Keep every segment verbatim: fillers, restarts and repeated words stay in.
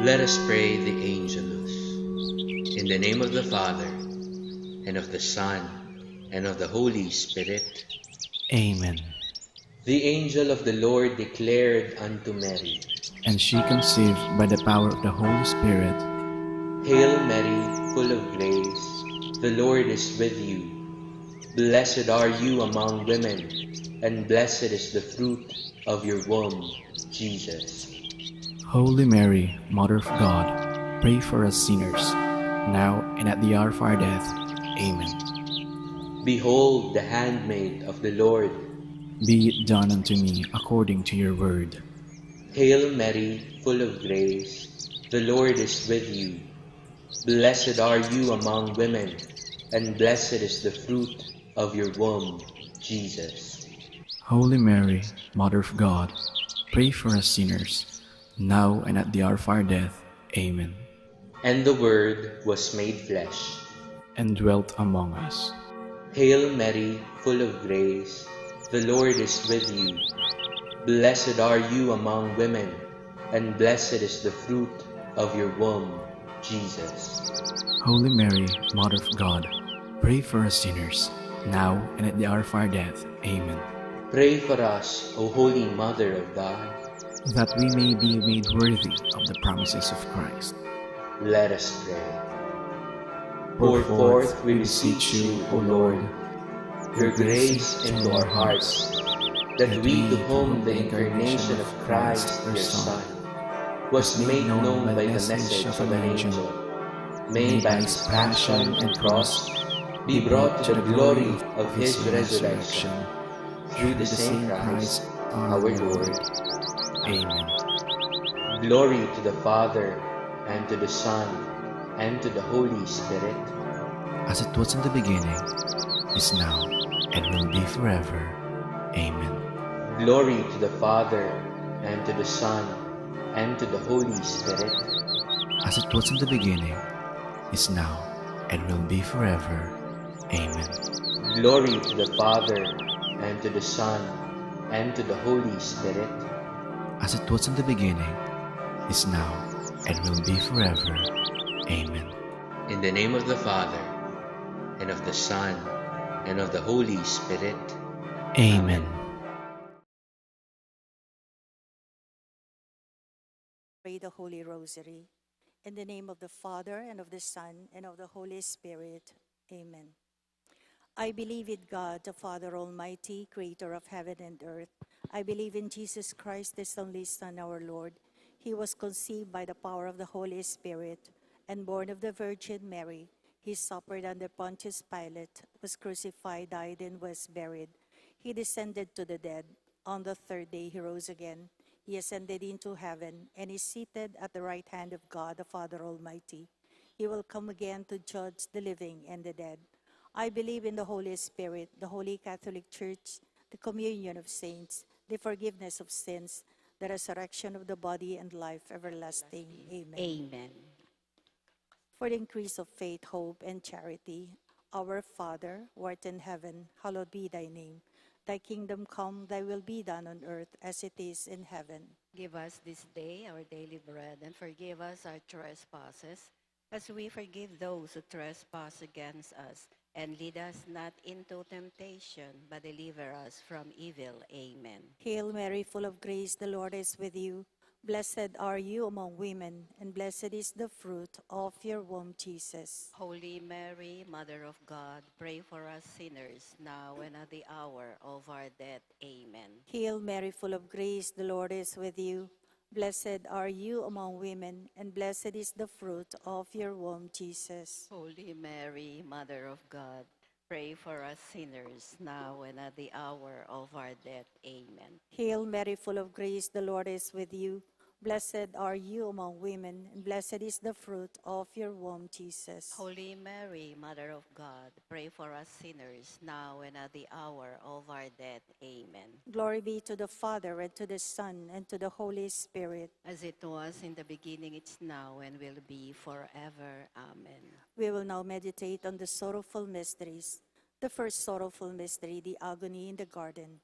Let us pray the Angelus. In the name of the Father, and of the Son, and of the Holy Spirit. Amen. The angel of the Lord declared unto Mary. And she conceived by the power of the Holy Spirit. Hail Mary, full of grace, the Lord is with you. Blessed are you among women, and blessed is the fruit of your womb, Jesus. Holy Mary, Mother of God, pray for us sinners, now and at the hour of our death. Amen. Behold the handmaid of the Lord. Be it done unto me according to your word. Hail Mary, full of grace, the Lord is with you. Blessed are you among women, and blessed is the fruit of your womb, Jesus. Holy Mary, Mother of God, pray for us sinners, now and at the hour of our death. Amen. And the Word was made flesh. And dwelt among us. Hail Mary, full of grace, the Lord is with you. Blessed are you among women, and blessed is the fruit of your womb, Jesus. Holy Mary, Mother of God, pray for us sinners, now and at the hour of our death. Amen. Pray for us, O Holy Mother of God. That we may be made worthy of the promises of Christ. Let us pray. Pour forth, we beseech you, O Lord, your grace into our hearts, that we to whom the incarnation of Christ, your Son, was made known by the message of an angel, may by his passion and cross be brought to the glory of his resurrection. Through the same Christ, our Lord. Amen. Glory to the Father, and to the Son, and to the Holy Spirit. As it was in the beginning, is now, and will be forever. Amen. Glory to the Father, and to the Son, and to the Holy Spirit. As it was in the beginning, is now, and will be forever. Amen. Glory to the Father, and to the Son, and to the Holy Spirit. As it was in the beginning, is now, and will be forever. Amen. In the name of the Father, and of the Son, and of the Holy Spirit. Amen. Pray the Holy Rosary. In the name of the Father, and of the Son, and of the Holy Spirit. Amen. I believe in God, the Father Almighty, creator of heaven and earth. I believe in Jesus Christ, his only Son, our Lord. He was conceived by the power of the Holy Spirit and born of the Virgin Mary. He suffered under Pontius Pilate, was crucified, died, and was buried. He descended to the dead. On the third day he rose again. He ascended into heaven and is seated at the right hand of God, the Father Almighty. He will come again to judge the living and the dead. I believe in the Holy Spirit, the Holy Catholic Church, the communion of saints, the forgiveness of sins, the resurrection of the body, and life everlasting. Amen. Amen. For the increase of faith, hope, and charity. Our Father, who art in heaven, hallowed be thy name. Thy kingdom come, thy will be done on earth as it is in heaven. Give us this day our daily bread, and forgive us our trespasses, as we forgive those who trespass against us. And lead us not into temptation, but deliver us from evil. Amen. Hail Mary, full of grace, the Lord is with you. Blessed are you among women, and blessed is the fruit of your womb, Jesus. Holy Mary, Mother of God, pray for us sinners, now and at the hour of our death. Amen. Hail Mary, full of grace, the Lord is with you. Blessed are you among women, and blessed is the fruit of your womb, Jesus. Holy Mary, Mother of God, pray for us sinners, now and at the hour of our death. Amen. Hail Mary, full of grace, the Lord is with you. Blessed are you among women, and blessed is the fruit of your womb, Jesus. Holy Mary, Mother of God, pray for us sinners, now and at the hour of our death. Amen. Glory be to the Father, and to the Son, and to the Holy Spirit. As it was in the beginning, it's now, and will be forever. Amen. We will now meditate on the sorrowful mysteries. The first sorrowful mystery, the agony in the garden.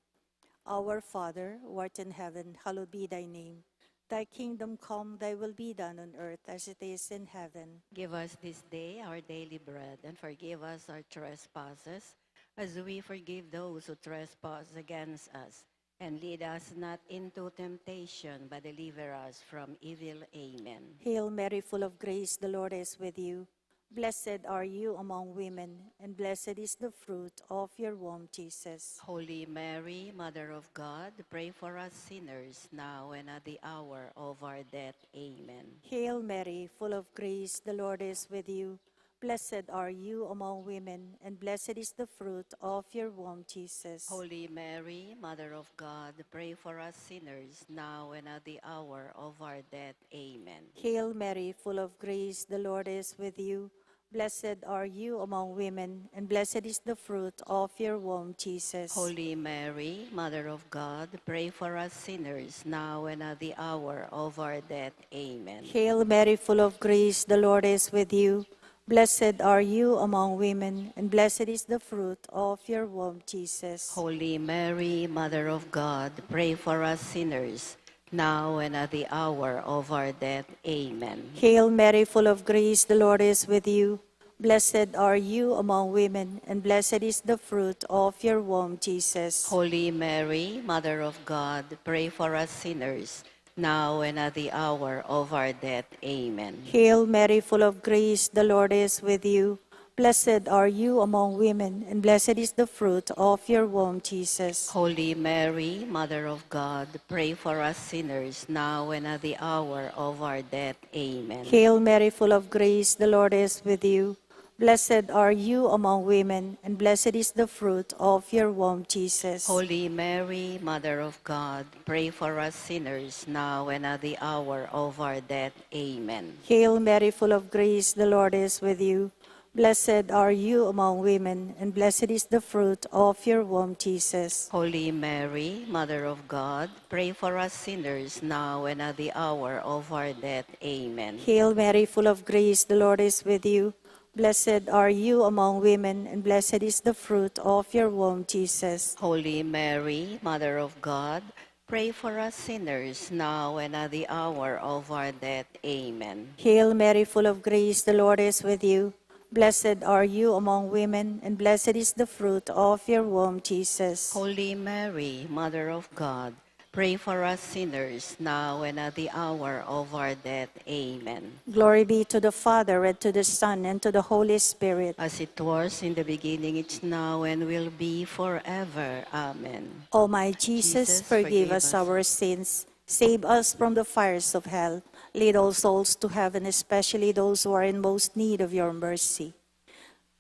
Our Father, who art in heaven, hallowed be thy name. Thy kingdom come, thy will be done on earth as it is in heaven. Give us this day our daily bread, and forgive us our trespasses, as we forgive those who trespass against us. And lead us not into temptation, but deliver us from evil. Amen. Hail Mary, full of grace, the Lord is with you. Blessed are you among women, and blessed is the fruit of your womb, Jesus. Holy Mary, Mother of God, pray for us sinners, now and at the hour of our death. Amen. Hail Mary, full of grace, the Lord is with you. Blessed are you among women, and blessed is the fruit of your womb, Jesus. Holy Mary, Mother of God, pray for us sinners, now and at the hour of our death. Amen. Hail Mary, full of grace, the Lord is with you. Blessed are you among women, and blessed is the fruit of your womb, Jesus. Holy Mary, Mother of God, pray for us sinners, now and at the hour of our death. Amen. Hail Mary, full of grace, the Lord is with you. Blessed are you among women, and blessed is the fruit of your womb, Jesus. Holy Mary, Mother of God, pray for us sinners, now and at the hour of our death. Amen. Hail Mary, full of grace, the Lord is with you. Blessed are you among women, and blessed is the fruit of your womb, Jesus. Holy Mary, Mother of God, pray for us sinners, now and at the hour of our death. Amen. Hail Mary, full of grace, the Lord is with you. Blessed are you among women, and blessed is the fruit of your womb, Jesus. Holy Mary, Mother of God, pray for us sinners, now and at the hour of our death. Amen. Hail Mary, full of grace, the Lord is with you. Blessed are you among women, and blessed is the fruit of your womb, Jesus. Holy Mary, Mother of God, pray for us sinners, now and at the hour of our death. Amen. Hail Mary, full of grace, the Lord is with you. Blessed are you among women, and blessed is the fruit of your womb, Jesus. Holy Mary, Mother of God, pray for us sinners, now and at the hour of our death. Amen. Hail Mary, full of grace, the Lord is with you. Blessed are you among women, and blessed is the fruit of your womb, Jesus. Holy Mary, Mother of God, pray for us sinners, now and at the hour of our death. Amen. Hail Mary, full of grace, the Lord is with you. Blessed are you among women, and blessed is the fruit of your womb, Jesus. Holy Mary, Mother of God, pray for us sinners, now and at the hour of our death. Amen. Glory be to the Father, and to the Son, and to the Holy Spirit. As it was in the beginning, it's now, and will be forever. Amen. O my Jesus, Jesus, forgive forgive us us. Our sins, save us from the fires of hell, lead all souls to heaven, especially those who are in most need of your mercy.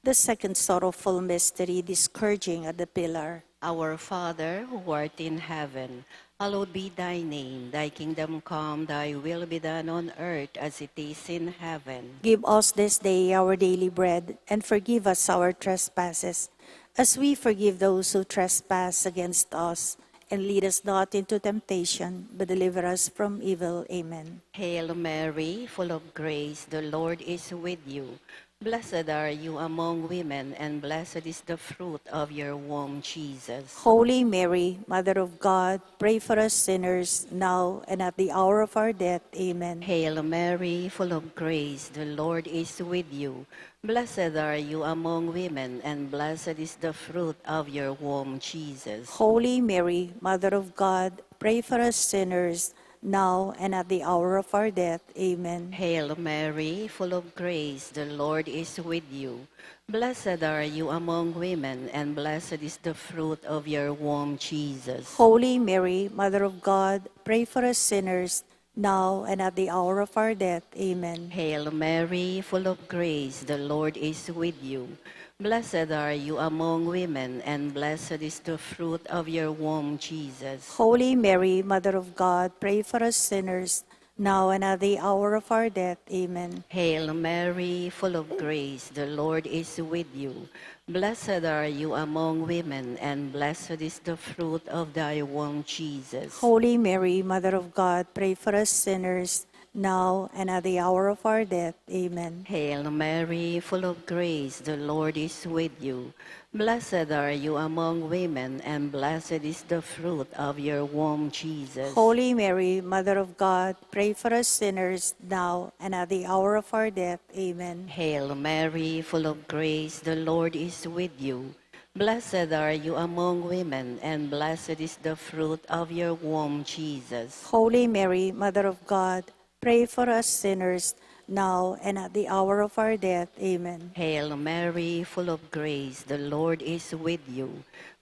The second sorrowful mystery, the scourging at the pillar. Our Father, who art in heaven, hallowed be thy name. Thy kingdom come, thy will be done on earth as it is in heaven. Give us this day our daily bread, and forgive us our trespasses, as we forgive those who trespass against us. And lead us not into temptation, but deliver us from evil. Amen. Hail Mary, full of grace, the Lord is with you. Blessed are you among women, and blessed is the fruit of your womb, Jesus. Holy Mary, Mother of God, pray for us sinners, now and at the hour of our death. Amen. Hail Mary, full of grace, the Lord is with you. Blessed are you among women, and blessed is the fruit of your womb, Jesus. Holy Mary, Mother of God, pray for us sinners, now and at the hour of our death. Amen. Hail Mary, full of grace, the Lord is with you. Blessed are you among women, and blessed is the fruit of your womb, Jesus. Holy Mary, Mother of God, pray for us sinners, now and at the hour of our death. Amen. Hail Mary, full of grace, the Lord is with you. Blessed are you among women, and blessed is the fruit of your womb, Jesus. Holy Mary, Mother of God, pray for us sinners, now and at the hour of our death. Amen. Hail Mary, full of grace, the Lord is with you. Blessed are you among women, and blessed is the fruit of thy womb, Jesus. Holy Mary, Mother of God, pray for us sinners, now and at the hour of our death. Amen. Hail Mary, full of grace, the Lord is with you. Blessed are you among women, and blessed is the fruit of your womb, Jesus. Holy Mary, Mother of God, pray for us sinners, now and at the hour of our death. Amen. Hail Mary, full of grace, the Lord is with you. Blessed are you among women, and blessed is the fruit of your womb, Jesus. Holy Mary, Mother of God, pray for us sinners, now and at the hour of our death. Amen. Hail Mary, full of grace, the Lord is with you.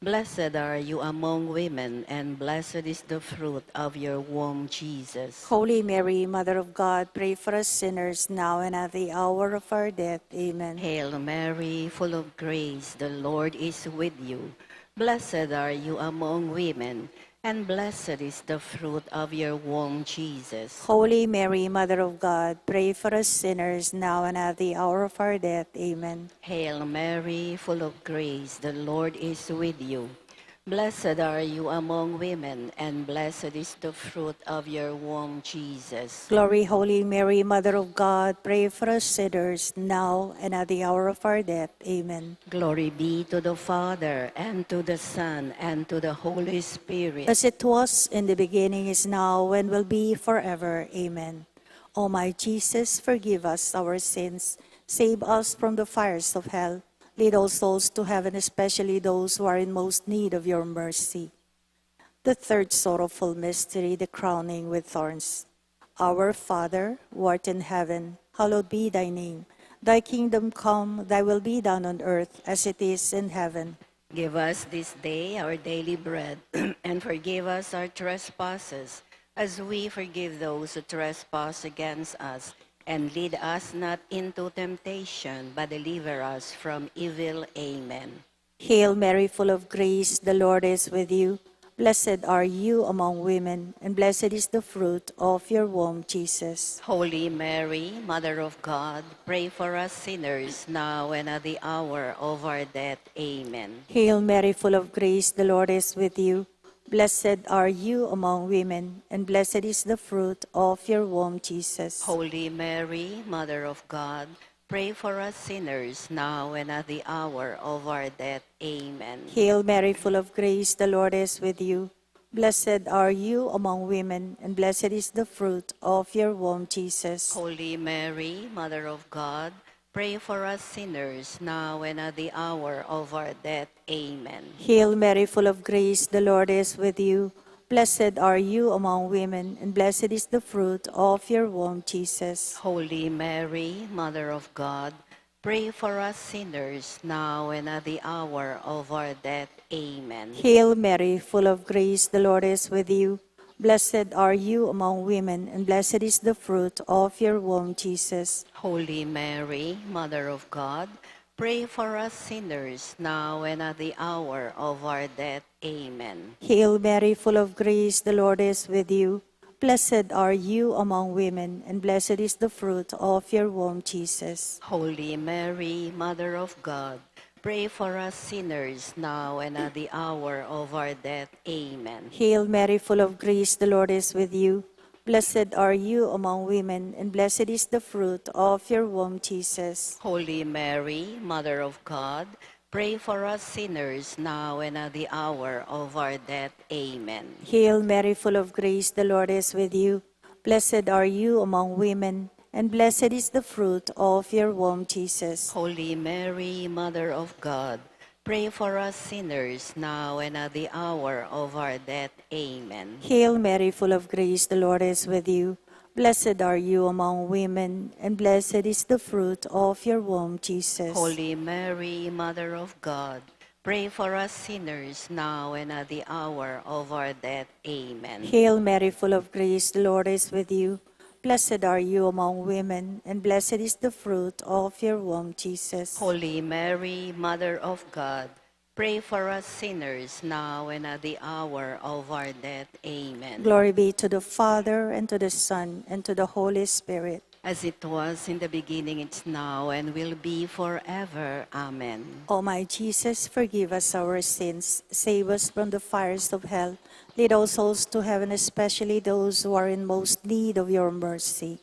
Blessed are you among women, and blessed is the fruit of your womb, Jesus. Holy Mary, Mother of God, pray for us sinners, now and at the hour of our death. Amen. Hail Mary, full of grace, the Lord is with you. Blessed are you among women, and blessed is the fruit of your womb, Jesus. Holy Mary, Mother of God, pray for us sinners, now and at the hour of our death. Amen. Hail Mary, full of grace, the Lord is with you. Blessed are you among women, and blessed is the fruit of your womb, Jesus. Glory, Holy Mary, Mother of God, pray for us sinners, now and at the hour of our death. Amen. Glory be to the Father, and to the Son, and to the Holy Spirit. As it was in the beginning, is now, and will be forever. Amen. O my Jesus, forgive us our sins, save us from the fires of hell, lead all souls to heaven, especially those who are in most need of your mercy. The third sorrowful mystery, the crowning with thorns. Our Father, who art in heaven, hallowed be thy name. Thy kingdom come, thy will be done on earth as it is in heaven. Give us this day our daily bread, and forgive us our trespasses, as we forgive those who trespass against us. And lead us not into temptation, but deliver us from evil. Amen. Hail Mary, full of grace, the Lord is with you. Blessed are you among women, and blessed is the fruit of your womb, Jesus. Holy Mary, Mother of God, pray for us sinners, now and at the hour of our death. Amen. Hail Mary, full of grace, the Lord is with you. Blessed are you among women, and blessed is the fruit of your womb, Jesus. Holy Mary, Mother of God, pray for us sinners, now and at the hour of our death. Amen. Hail Mary, full of grace, the Lord is with you. Blessed are you among women, and blessed is the fruit of your womb, Jesus. Holy Mary, Mother of God, pray for us sinners, now and at the hour of our death. Amen. Hail Mary, full of grace, the Lord is with you. Blessed are you among women, and blessed is the fruit of your womb, Jesus. Holy Mary, Mother of God, pray for us sinners, now and at the hour of our death. Amen. Hail Mary, full of grace, the Lord is with you. Blessed are you among women, and blessed is the fruit of your womb, Jesus. Holy Mary, Mother of God, pray for us sinners, now and at the hour of our death. Amen. Hail Mary, full of grace, the Lord is with you. Blessed are you among women, and blessed is the fruit of your womb, Jesus. Holy Mary, Mother of God, pray for us sinners, now and at the hour of our death. Amen. Hail Mary, full of grace, the Lord is with you. Blessed are you among women, and blessed is the fruit of your womb, Jesus. Holy Mary, Mother of God, pray for us sinners, now and at the hour of our death. Amen. Hail Mary, full of grace, the Lord is with you. Blessed are you among women, and blessed is the fruit of your womb, Jesus. Holy Mary, Mother of God, pray for us sinners, now and at the hour of our death. Amen. Hail Mary, full of grace, the Lord is with you. Blessed are you among women, and blessed is the fruit of your womb, Jesus. Holy Mary, Mother of God, pray for us sinners, now and at the hour of our death. Amen. Hail Mary, full of grace, the Lord is with you. Blessed are you among women, and blessed is the fruit of your womb, Jesus. Holy Mary, Mother of God, pray for us sinners, now and at the hour of our death. Amen. Glory be to the Father, and to the Son, and to the Holy Spirit. As it was in the beginning, it's now, and will be forever. Amen. O my Jesus, forgive us our sins, save us from the fires of hell, lead all souls to heaven, especially those who are in most need of your mercy.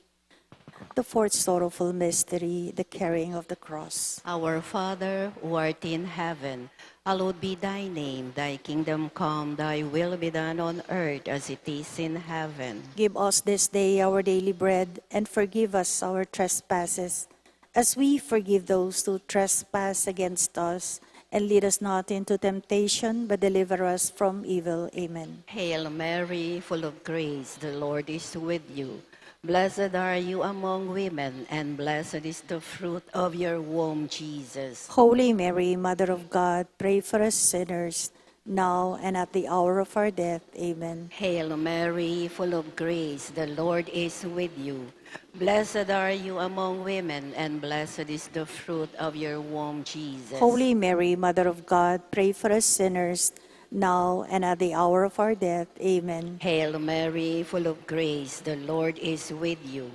The fourth sorrowful mystery, the carrying of the cross. Our Father, who art in heaven, hallowed be thy name. Thy kingdom come, thy will be done on earth as it is in heaven. Give us this day our daily bread, and forgive us our trespasses, as we forgive those who trespass against us. And lead us not into temptation, but deliver us from evil. Amen. Hail Mary, full of grace, the Lord is with you. Blessed are you among women, and blessed is the fruit of your womb, Jesus. Holy Mary, Mother of God, pray for us sinners, now and at the hour of our death. Amen. Hail Mary, full of grace, the Lord is with you. Blessed are you among women, and blessed is the fruit of your womb, Jesus. Holy Mary, Mother of God, pray for us sinners, now and at the hour of our death. Amen. Hail Mary, full of grace, the Lord is with you.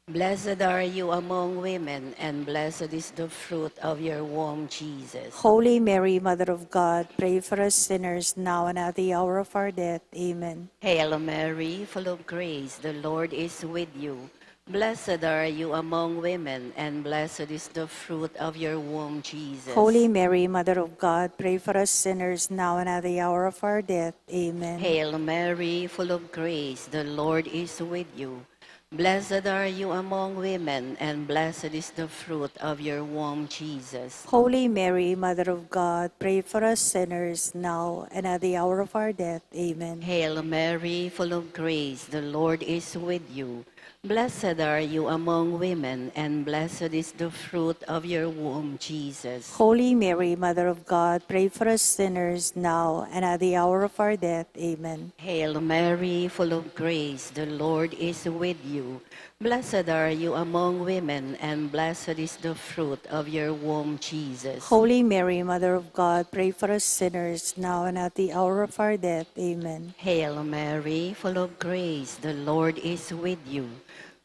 Blessed are you among women, and blessed is the fruit of your womb, Jesus. Holy Mary, Mother of God, pray for us sinners, now and at the hour of our death. Amen. Hail Mary, full of grace, the Lord is with you. Blessed are you among women, and blessed is the fruit of your womb, Jesus. Holy Mary, Mother of God, pray for us sinners, now and at the hour of our death. Amen. Hail Mary, full of grace, the Lord is with you. Blessed are you among women, and blessed is the fruit of your womb, Jesus. Holy Mary, Mother of God, pray for us sinners, now and at the hour of our death. Amen. Hail Mary, full of grace, the Lord is with you. Blessed are you among women, and blessed is the fruit of your womb, Jesus. Holy Mary, Mother of God, pray for us sinners, now and at the hour of our death. Amen. Hail Mary, full of grace, the Lord is with you. Blessed are you among women, and blessed is the fruit of your womb, Jesus. Holy Mary, Mother of God, pray for us sinners, now and at the hour of our death. Amen. Hail Mary, full of grace, the Lord is with you.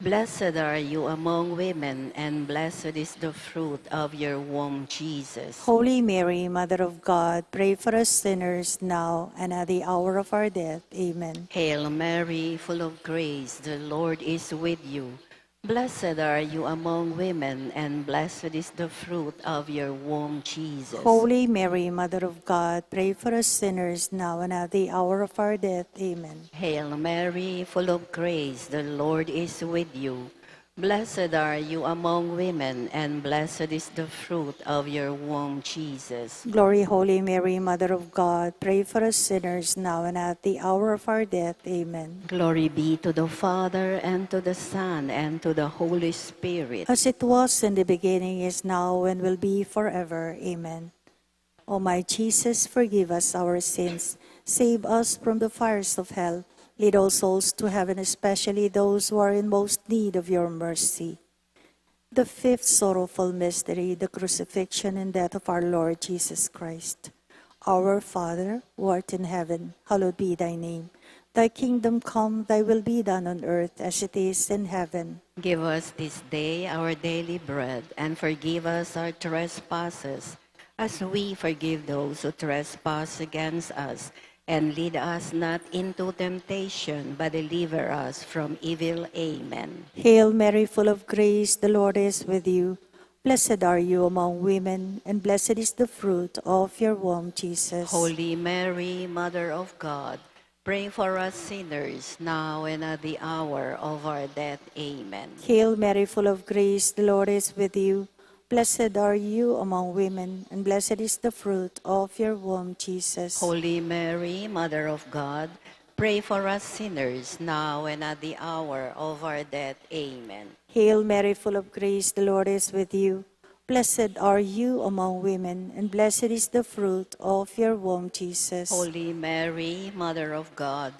Blessed are you among women, and blessed is the fruit of your womb, Jesus. Holy Mary, Mother of God, pray for us sinners, now and at the hour of our death. Amen. Hail Mary, full of grace, the Lord is with you. Blessed are you among women, and blessed is the fruit of your womb, Jesus. Holy Mary, Mother of God, pray for us sinners, now and at the hour of our death. Amen. Hail Mary, full of grace, the Lord is with you. Blessed are you among women, and blessed is the fruit of your womb, Jesus. Glory, Holy Mary, Mother of God, pray for us sinners, now and at the hour of our death. Amen. Glory be to the Father, and to the Son, and to the Holy Spirit. As it was in the beginning, is now, and will be forever. Amen. O my Jesus, forgive us our sins, save us from the fires of hell, lead all souls to heaven, especially those who are in most need of your mercy. The fifth sorrowful mystery, the crucifixion and death of our Lord Jesus Christ. Our Father, who art in heaven, hallowed be thy name. Thy kingdom come, thy will be done on earth as it is in heaven. Give us this day our daily bread, and forgive us our trespasses, as we forgive those who trespass against us. And lead us not into temptation, but deliver us from evil. Amen. Hail Mary, full of grace, the Lord is with you. Blessed are you among women, and blessed is the fruit of your womb, Jesus. Holy Mary, Mother of God, pray for us sinners, now and at the hour of our death. Amen. Hail Mary, full of grace, the Lord is with you. Blessed are you among women, and blessed is the fruit of your womb, Jesus. Holy Mary, Mother of God, pray for us sinners, now and at the hour of our death. Amen. Hail Mary, full of grace, the Lord is with you. Blessed are you among women, and blessed is the fruit of your womb, Jesus. Holy Mary, Mother of God,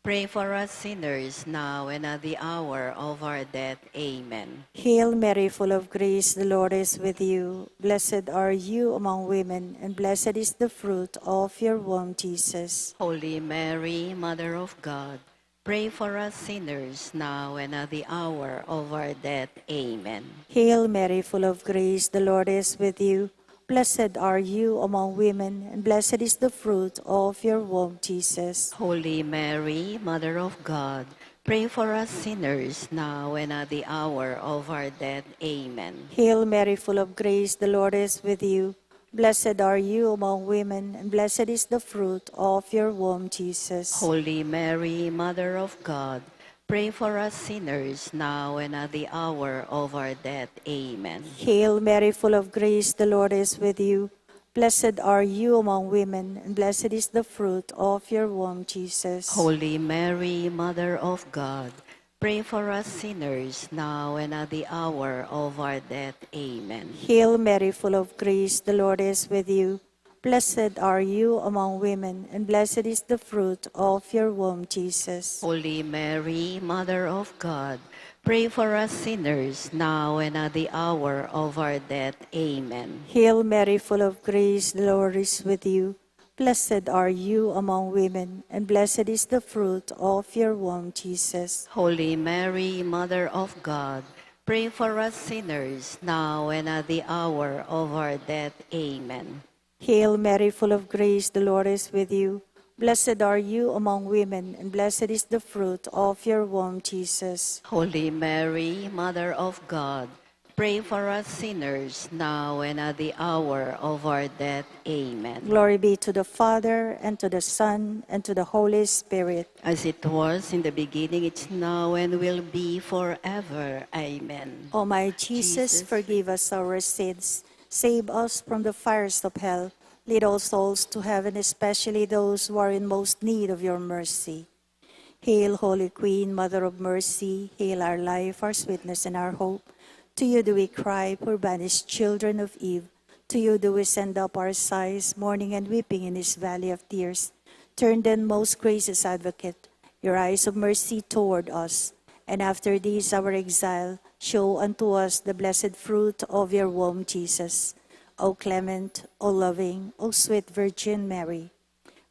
pray for us sinners, now and at the hour of our death. Amen. Hail Mary, full of grace, the Lord is with you. Blessed are you among women, and blessed is the fruit of your womb, Jesus. Holy Mary, Mother of God, pray for us sinners, now and at the hour of our death. Amen. Hail Mary, full of grace, the Lord is with you. Blessed are you among women, and blessed is the fruit of your womb, Jesus. Holy Mary, Mother of God, Pray for us sinners, now and at the hour of our death. Amen. Hail Mary, full of grace, the Lord is with you. Blessed are you among women, and blessed is the fruit of your womb, Jesus. Holy Mary, Mother of God, pray for us sinners, now and at the hour of our death. Amen. Hail Mary, full of grace, the Lord is with you. Blessed are you among women, and blessed is the fruit of your womb, Jesus. Holy Mary, Mother of God, pray for us sinners, now and at the hour of our death. Amen. Hail Mary, full of grace, the Lord is with you. Blessed are you among women, and blessed is the fruit of your womb, Jesus. Holy Mary, Mother of God, pray for us sinners, now and at the hour of our death. Amen. Hail Mary, full of grace, the Lord is with you. Blessed are you among women, and blessed is the fruit of your womb, Jesus. Holy Mary, Mother of God, pray for us sinners, now and at the hour of our death. Amen. Hail Mary, full of grace, the Lord is with you. Blessed are you among women, and blessed is the fruit of your womb, Jesus. Holy Mary, Mother of God, pray for us sinners, now and at the hour of our death. Amen. Glory be to the Father, and to the Son, and to the Holy Spirit. As it was in the beginning, it's now, and will be forever. Amen. O my Jesus, Jesus, forgive us our sins, save us from the fires of hell, lead all souls to heaven, especially those who are in most need of your mercy. Hail, Holy Queen, Mother of Mercy, hail our life, our sweetness, and our hope. To you do we cry, poor banished children of Eve. To you do we send up our sighs, mourning and weeping in this valley of tears. Turn then, most gracious Advocate, your eyes of mercy toward us, and after this our exile, show unto us the blessed fruit of your womb, Jesus. O clement, O loving, O sweet Virgin Mary,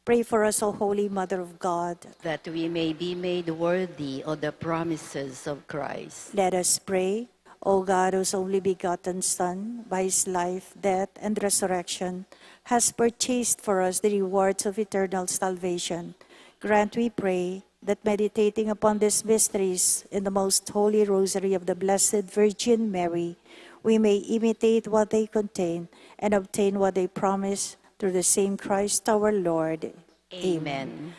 pray for us, O Holy Mother of God, that we may be made worthy of the promises of Christ. Let us pray. O God, whose only begotten Son, by his life, death, and resurrection, has purchased for us the rewards of eternal salvation, grant, we pray, that meditating upon these mysteries in the most holy rosary of the Blessed Virgin Mary, we may imitate what they contain and obtain what they promise, through the same Christ our Lord. Amen. Amen.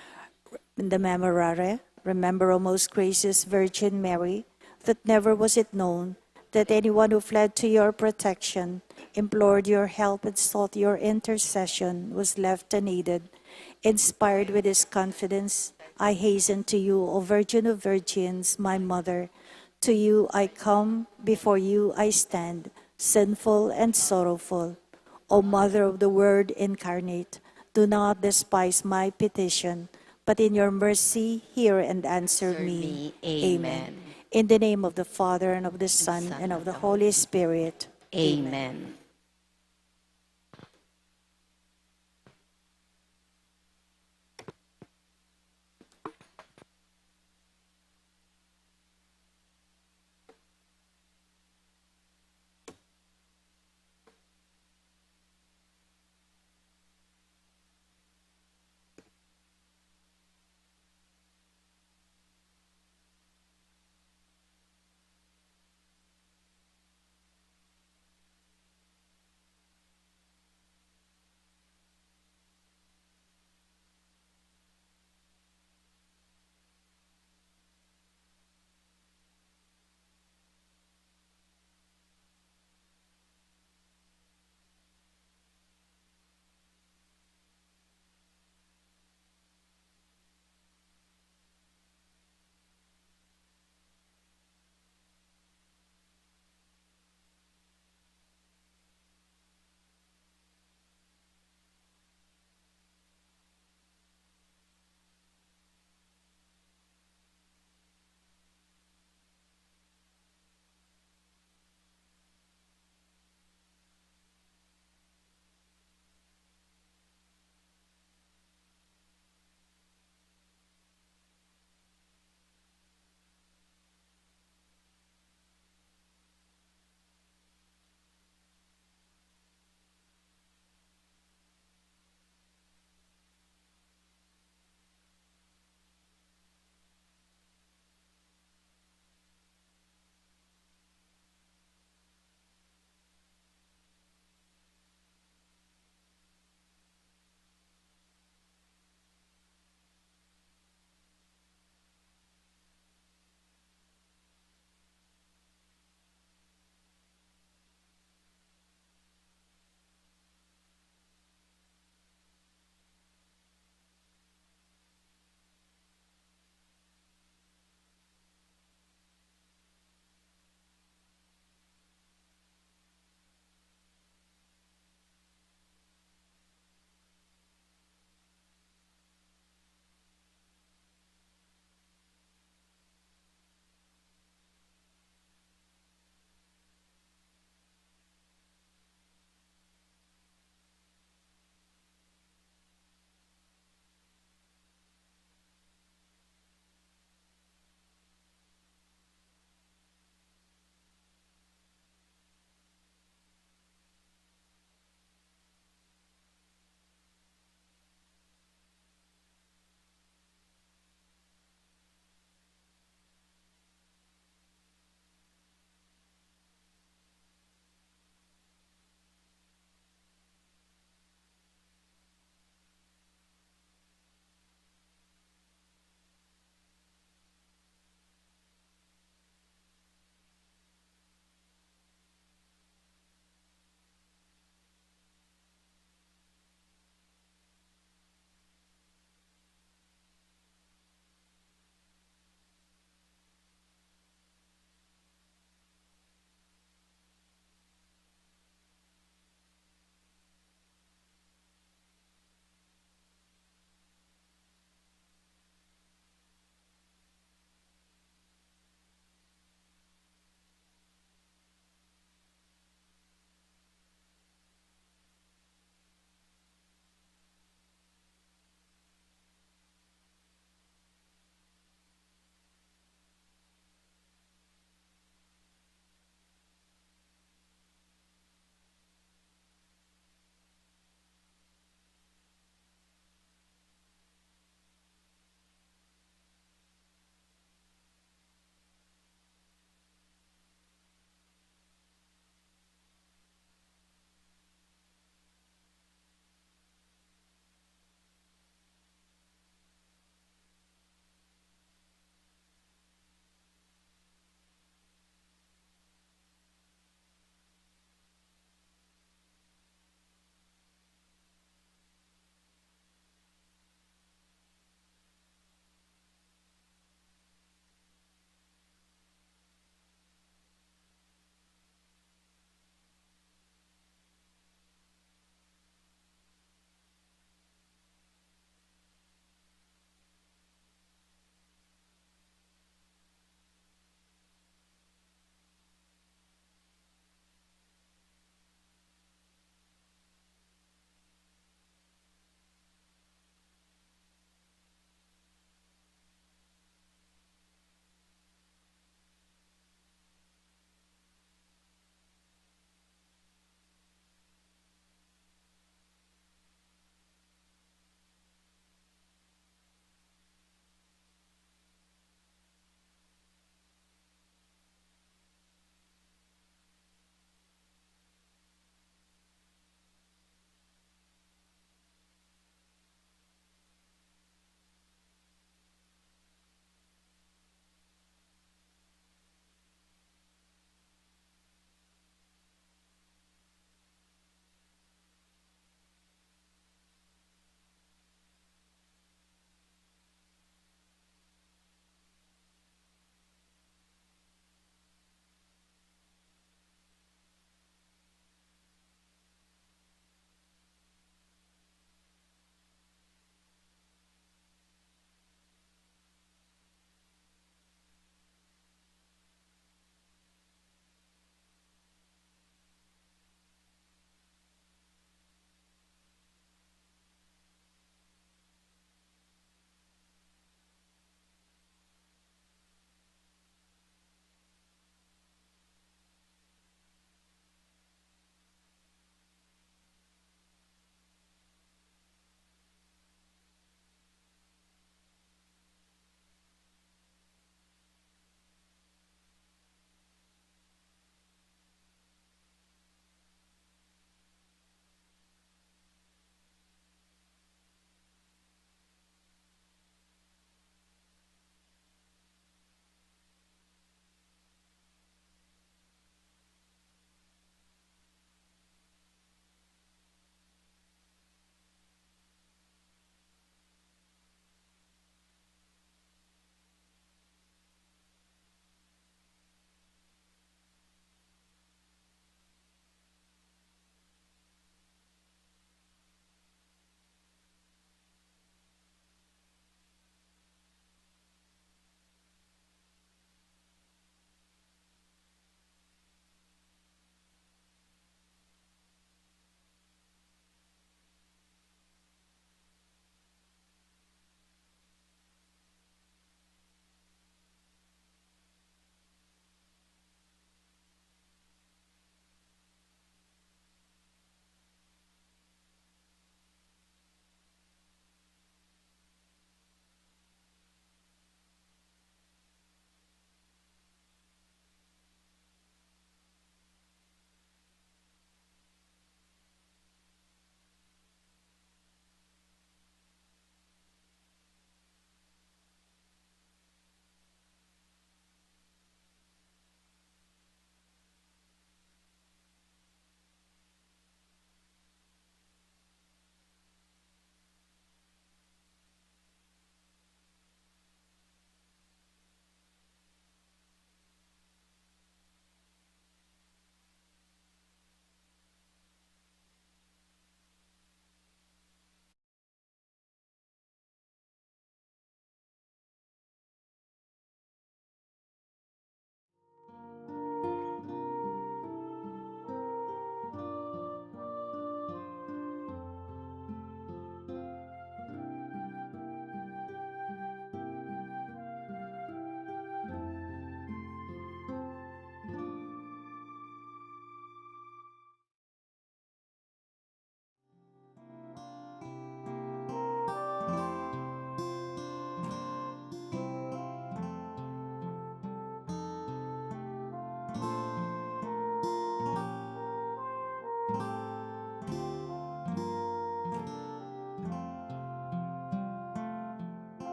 In the Memorare, remember, O most gracious Virgin Mary, that never was it known that anyone who fled to your protection, implored your help, and sought your intercession was left unaided. Inspired with this confidence, I hasten to you, O Virgin of Virgins, my Mother. To you I come, before you I stand, sinful and sorrowful. O Mother of the Word incarnate, do not despise my petition, but in your mercy hear and answer me. Amen. In the name of the Father, and of the Son, and of the Holy Spirit. Amen.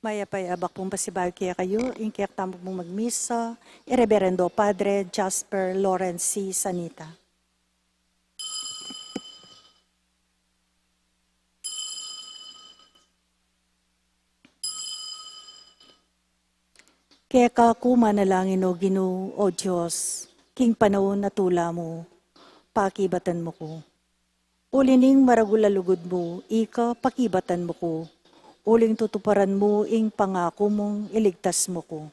Mayap a abak pung pasibayu kekayu, ing kekatamu pung magmisa, i Reberendo Padre Jasper Lawrence C. Sanita. Keka ku manalangin, o Ginu, o Dios, king panaun a tula mu, pakibatan mu ku. Uli ning maragul a lugud mu, ika pakibatan mu ku. Uling tutuparan mu ing pangaku mung iligtas mu ku.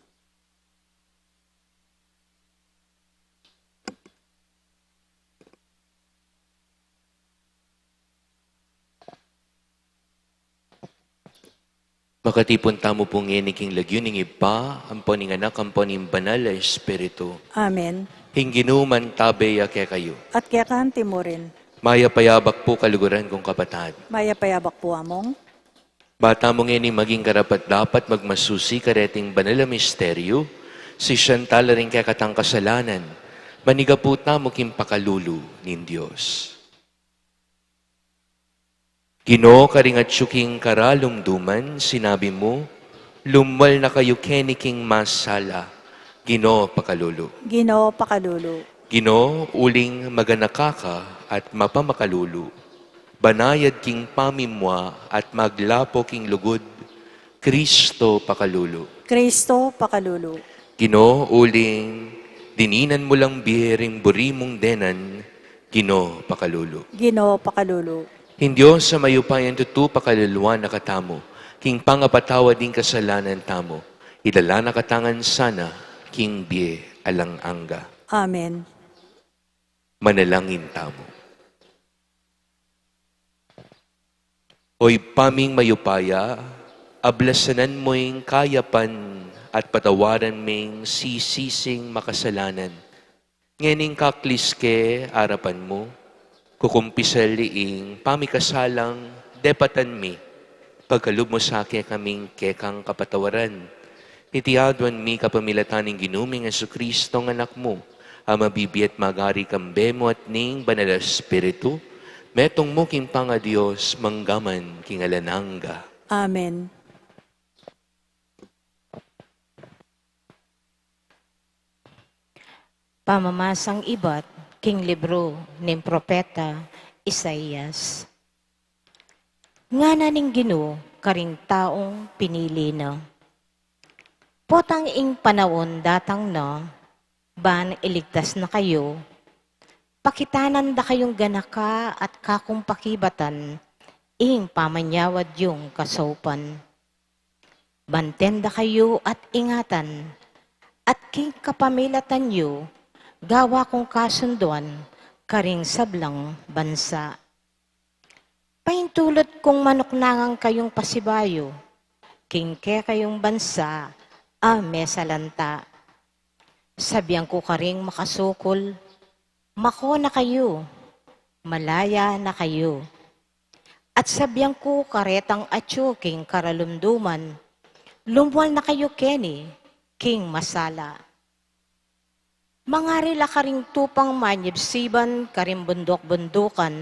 Makatipun tamu pu ngeni king lagyu ning Ibpa, ampo ning Anak, ampo ning Banal a Espiritu. Amen. Ing Ginu mantabe ya kekayu. At keka mu rin. Mayap a abak pu, kaluguran kung kapatad. Mayap a abak pu, Among. Ba tamu ngeni maging karapat-dapat magmasusi kareting banal a misteryu, sisian tala ring kekatang kasalanan, manigapu tamu king pakalulu ning Dios. Ginu, karing atyu king karalumduman, sinabi mu, "Lumwal na kayu keni king masala." Ginu, pakalulu. Ginu, pakalulu. Ginu, uling maganaka ka at mapamakalulu, banayad king pamimua at maglapo king lugud, Kristo, pakalulu. Kristo, pakalulu. Ginu, uling dininan mu lang bie ring buri mung denan, Ginu, pakalulu. Ginu, pakalulu. Ing Dios a mayupayang tutu pakaluluan na katamu, king pangapatawad ning kasalanan tamu, idala na katamu ngan sana king bie alang angga. Amen. Manalangin tamu. O Ibpa ming mayupaya, ablasanan mu ing kayapan at patawaran ming sisising makasalanan. Ngening kaklis ke arapan mu, kukumpisali ing pamikasalang depatan mi, pagkalub mu sa kekaming kekang kapatawaran. Iti aduan mi kapamilatan ning Ginu ming Jesucristo a Anak mu, a mabibie at magari kambe mu at ning Banal a Espiritu, metung mu king pangaDios, mangga man king alang angga. Amen. Pamamasang ibat king libru ning propeta Isaias. Ngana ning Ginu karing taung pinili na. Potang ing panaun datang na, ban iligtas na kayu, pakitanan da kayung ganaka at kakung pakibatan ing pamanyawad yung kasaupan. Banten da kayu at ingatan, at king kapamilatan yu, gawa kung kasunduan karing sablang bansa. Paintulut kung manuknangan kayung pasibayu king kekayung bansa a mesalanta. Sabian ku karing makasukul, "Mako na kayu, malaya na kayu." At sabian ku karetang atyu king karalumduman, "Lumwal na kayu keni king masala." Mangari la karing tupang manyibsiban karing bunduk-bundukan,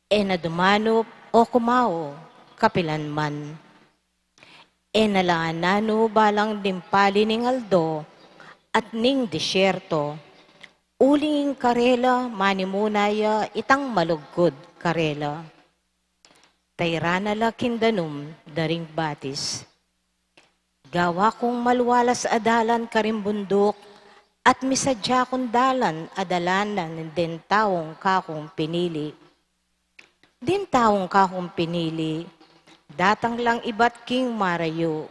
e na dumanup o kumau kapilan man. E na la nanu balang dimpali ning aldo at ning disyerto, uling ing karela manimuna ya itang malugkud karela. Tayran na la king danum da ring batis. Gawa kung malualas a dalan karing bunduk, at misadya kung dalan a dalanan ding taung kakung pinili. Ding taung kakung pinili, datang lang ibat king marayu.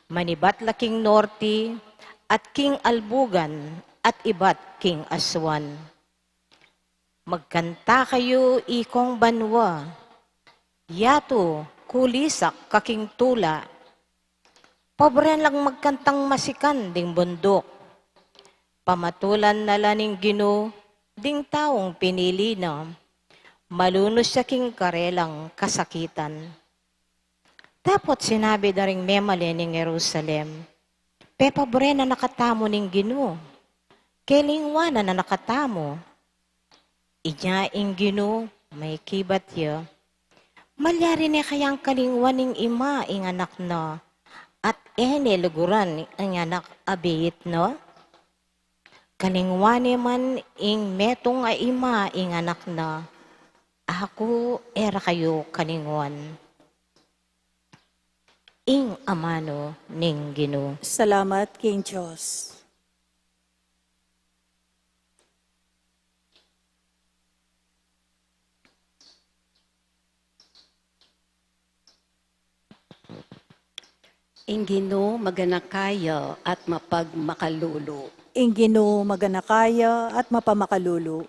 Manibat la king norte, at king albugan, at ibat king aswan. Magkanta kayu, ikong banua. Yatu, kulisak ka king tula. Pobren lang magkantang masikan ding bunduk. Pamatulan na la ning Ginu ding taung pinili na. Malunus ya king karelang kasakitan. Dapot sinabi da ring memalen ning Jerusalem, "Pepobren na katamu ning Ginu, kelingwanan na katamu." Inya ing Ginu, makibat ya, Malyari ne kayang kalingwan ning ima ing anak na, at e ne luguran ing anak a biit na? Kalingwan ne man ing metung a ima ing anak na, aku e ra kayu kalingwan. Ing amanu ning Ginu. Salamat king Dios. Ing Ginu maganaka ya at mapagmakalulu. Ing Ginu maganaka ya at mapamakalulu.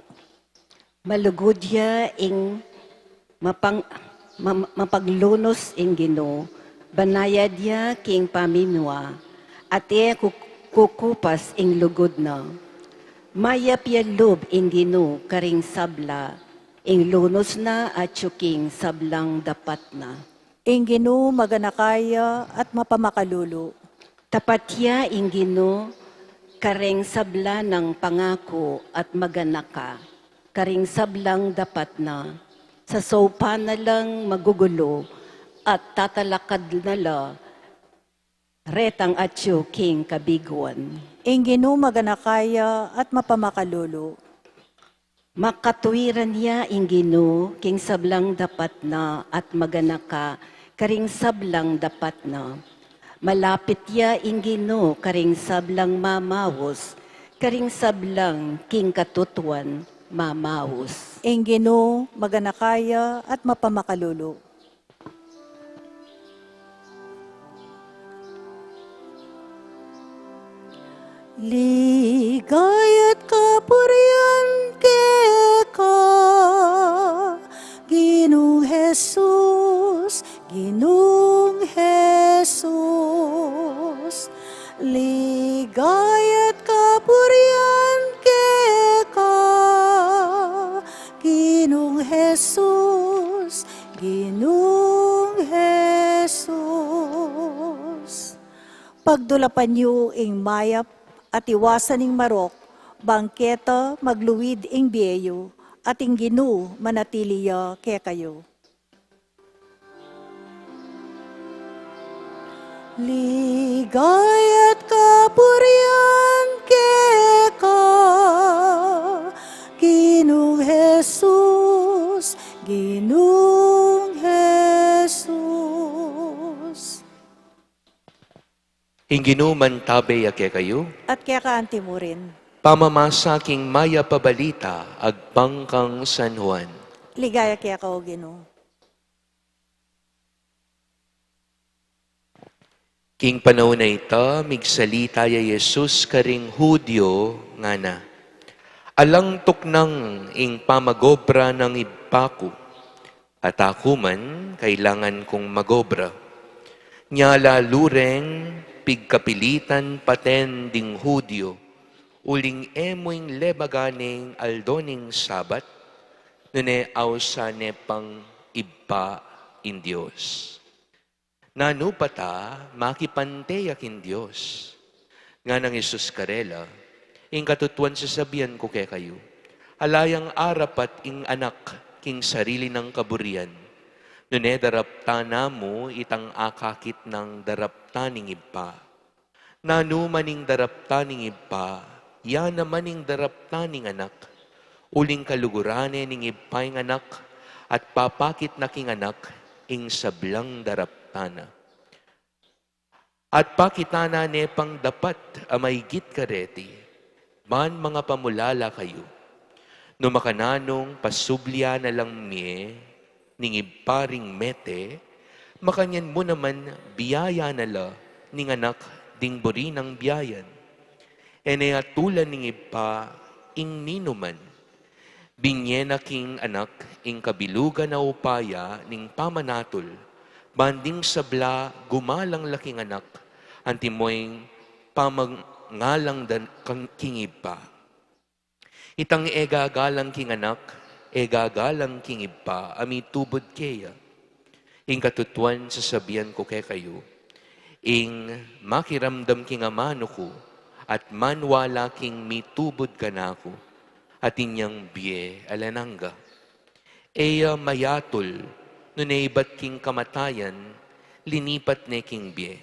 Malugud ya ing mapang-, mam-, mapaglunus ing Ginu, banayad ya king paminwa, at e ku-, kukupas ing lugud na. Mayap ya lub ing Ginu karing sabla, ing lunus na atyu king sablang dapat na. Ing Ginu maganaka ya at mapamakalulu. Tapat ya ing Ginu kareng sabla nang pangaku at maganaka karing sablang dapat na. Sasaupan na lang magugulu at tatalakad na la retang atyu king kabiguan. Ing Ginu maganaka ya at mapamakalulu. Makatwiran ya ing Ginu king sablang dapat na at maganaka karing sablang dapat na. Malapit ya ing Ginu karing sablang mamaus, karing sablang king katutuan mamaus. Ing Ginu maganaka ya at mapamakalulu. Ligaya't kapurian keka, Ginung Jesus, Ginung Jesus. Ligaya't kapurian keka, Ginung Jesus, Ginung Jesus. Pagdulapan yu ing mayap at iwasan ing marok, bang keta magluid ing bie yu, at ing Ginu manatili ya kekayu. Ligaya't kapurian keka, Ginung Jesus, Ginung Jesus. Ing Ginu mantabe ya kekayu. At keka antimurin. Pamamasa king mayap a balita agpang kang San Juan. Ligaya keka, O Ginu. King panaun a ita, migsalita ya Jesus karing Judio, ngana, alang tuknang ing pamagobra ning Ibpa ku, at aku man kailangan kung magobra. Nya lalu reng pigkapilitan paten ding Judio, uling e mu ing lebagan ing aldo ning Sabat, nune ausan ne pang Ibpa ing Dios. Nanu pa ta makipante ya king Dios? Nganang Jesus karela, ing katutuan sasabian ku kekayu, ala yang arapat ing anak king sarili nang kaburian, nune daraptan na mu itang akakit nang daraptan ning Ibpa. Nanu man ing daraptan ning Ibpa, ya naman ing daraptan ning Anak. Uling kaluguran ne ning Ibpa ing Anak, at papakit na king Anak ing sablang daraptan na. At pakitan na ne pang dapat a maigit kareti, ban mangapamulala kayu. No makananung pasublian na lang mie ning Ibpa ring mete, makanyan mu naman biayan na la ning Anak ding buri nang biayan. E ne atulan ning Ibpa ing ninuman. Binie na king Anak ing kabilugan a upaya ning pamanatul, ban ding sabla gumalang la king Anak, antimo ing pamangalang da kang king Ibpa. Itang e gagalang king Anak, e gagalang king Ibpa a mitubud keya. Ing katutuan sasabian ku kekayu, ing makiramdam king amanu ku, at maniwala king mitubud kanaku, atin yang bie alang angga. E ya mayatul Nune ibat king kamatayan, linipat ne king bie.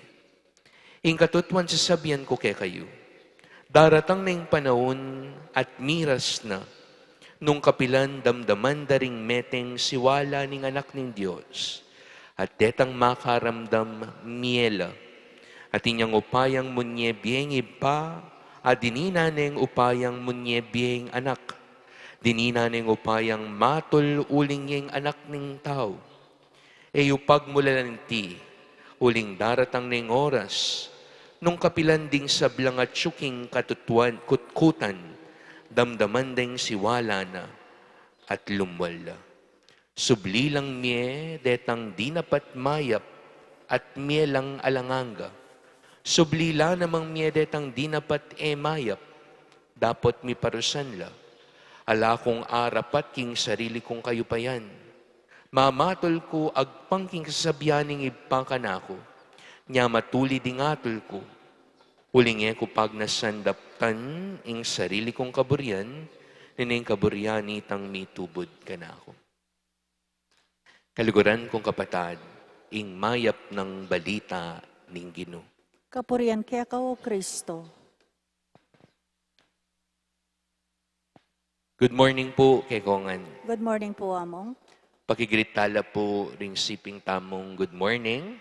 Ing katutuan sasabian ku kekayu, daratang ne ing panaun at miras na, nung kapilan damdaman da ring meteng siwala ning Anak ning Dios, at detang makaramdam mie la, at inyang upayang munye bie ing Ibpa, at dinina neng upayang munye bie ing Anak, dinina neng upayang matul uling ye ing Anak ning Tau. E yu pagmulalan iti, uling daratang ne ing oras, nung kapilan ding sablang atyu king katutuan, kutkutan, damdaman deng siwala na, at lumwal la. Subli lang mie detang dinapat mayap, at mie lang alang angga. Subli la namang mie detang dinapat e mayap, dapot miparusan la. Ala kung arapat king sarili kung kayupayan. Mamatul ku agpang king kasabian ning Ibpa kanaku, nya matulid ing atul ku. Uling e ku pagnasan daptan ing sarili kung kaburian, nune ing kaburian nitang mitubud kanaku. Kaluguran kung kapatad, ing mayap nang balita ning Ginu. Kapurian keka, O Kristo. Good morning pu, kekongan. Good morning pu, Among. Pakigreet tala pu ring siping tamung good morning.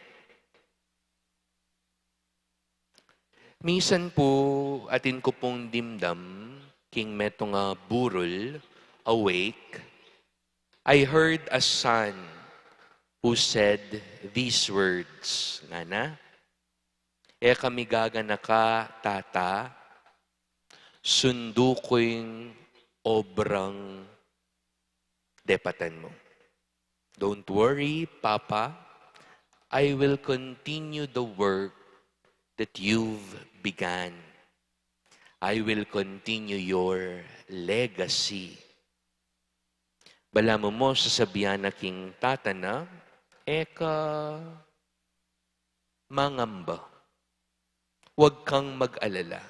Misan pu, atin ku pung dimdam, king metung a burol, awake, I heard a son who said these words, ngana, "E ka migaganaka, Tata, sundu ku ing obrang depatan mu." "Don't worry, Papa. I will continue the work that you've begun. I will continue your legacy." Balamu mu sasabian na king tata na, "E ka mangamba. Wag kang mag-alala.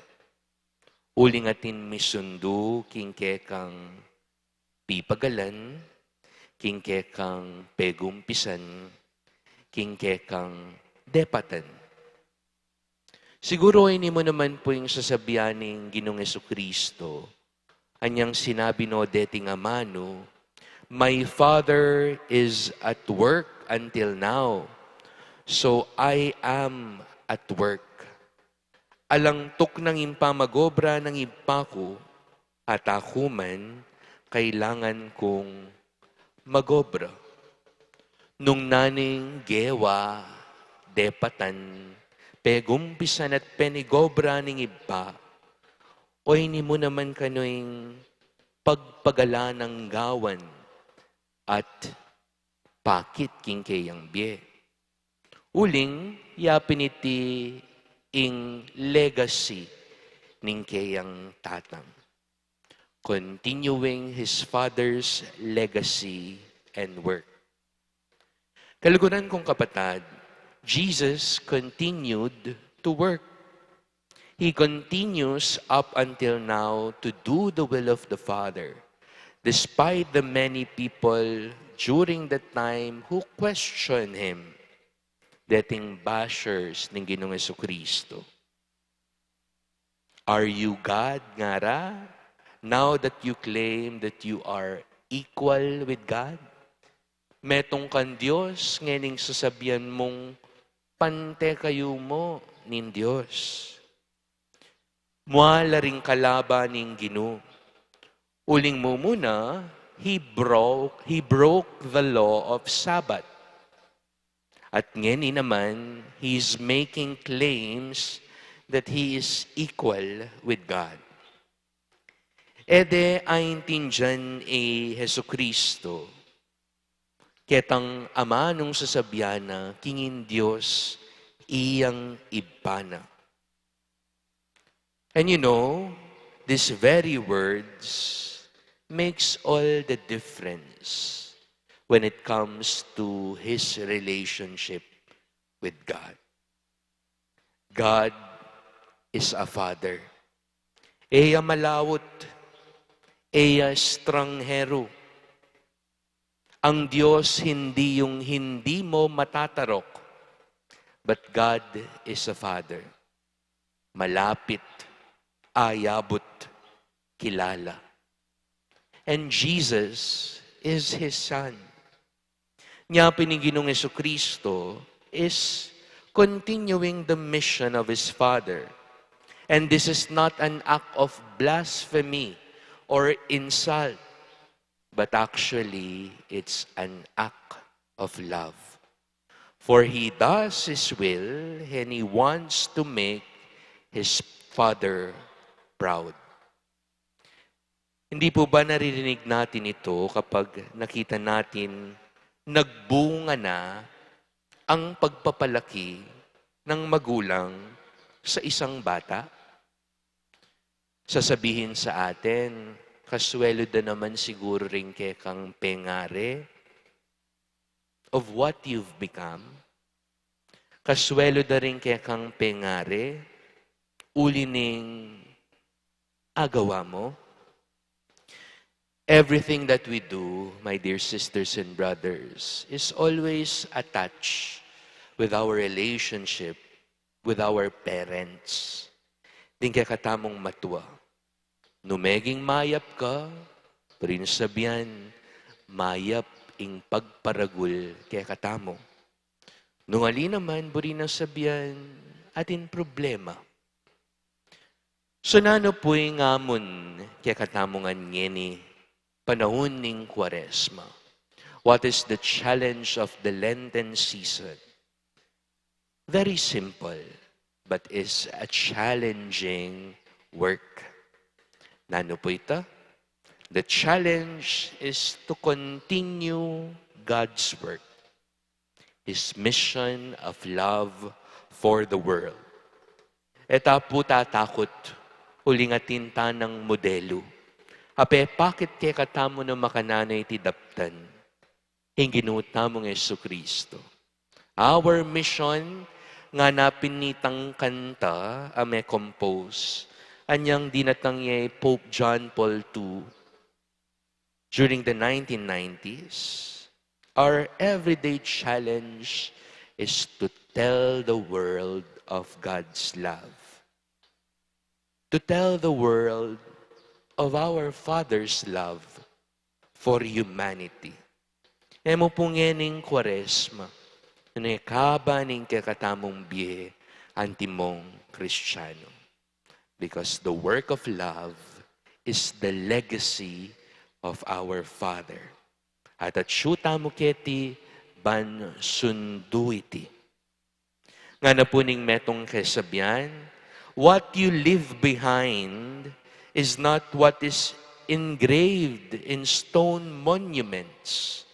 Uling atin mi sundu king kekang pipagalan, king kekang pegumpisan, king kekang depatan." Siguru ini mu naman pu ing sasabian ning Ginung Jesucristo, anyang sinabi no deting amanu, "My Father is at work until now, so I am at work." Alang tuknang ing pamag-obra ning Ibpa ku, at aku man, kailangan kung mag-obra. Nung naning gewa, depatan, pegumpisan at penigobra ning Ibpa, o ini mu naman kanu ing pagpagalan nang gawan at pakit king keyang bie. Uling, yapin iti ing legacy ning keyang tatang. Continuing his father's legacy and work. Kaluguran kung kapatad, Jesus continued to work. He continues up until now to do the will of the Father, despite the many people during that time who question him, dating bashers ning Ginung Jesucristo. "Are you God, ngara? Now that you claim that you are equal with God?" Metung kang Dios, ngening sasabian mung pante kayu mu ning Dios. Mua la ring kalaban ning Ginu. Uling mumuna, he broke, he broke the law of Sabbath. At ngeni naman, he's making claims that he is equal with God. E de aintindian i Jesucristo ketang amanung sasabian na king ing Dios iyang Ibpa na. And you know, these very words makes all the difference when it comes to his relationship with God. God is a father. E ya malaut, e ya estranghero. Ang Diyos hindi yung hindi mo matatarok, but God is a Father. Malapit, ayabut, kilala. And Jesus is His Son. Nya pin ing Ginung Jesucristo is continuing the mission of His Father. And this is not an act of blasphemy or insult, but actually it's an act of love. For He does His will and He wants to make His Father proud. Hindi po ba naririnig natin ito kapag nakita natin nagbunga na ang pagpapalaki ng magulang sa isang bata? Sasabihin sa atin, "Kaswelo da naman siguro ring kekang pengari of what you've become. Kaswelo da ring kekang pengari uli ning agawa mo." Everything that we do, my dear sisters and brothers, is always attached with our relationship with our parents. Ding kekatamung matua. Nu meging mayap ka, buri nang sabian, mayap ing pagparagul kekatamu. Nung ali naman, buri nang sabian, atin problema. So, nanu pu ing amun kekatamu ngan ngeni panahun ning Kuaresma? What is the challenge of the Lenten season? Very simple, but is a challenging work. Nanu pu ita? The challenge is to continue God's work, His mission of love for the world. E ta pu tatakut uling atin tanang modelu a pepakit kekatamu nung makananu iti daptan, ing Ginu tamung Jesucristo. Our mission, ngana pin nitang kanta a me-compose anyang dinatang ya i Pope John Paul two during the nineteen nineties, our everyday challenge is to tell the world of God's love, to tell the world of our Father's love for humanity. E mu pu ngening Kuaresma, nung e kaba ning kekatamung bie antimong Kristiano. Because the work of love is the legacy of our Father. At atyu tamu keti ban sundu iti. Ngana pu ning metung kesabian, what you leave behind is not what is engraved in stone monuments.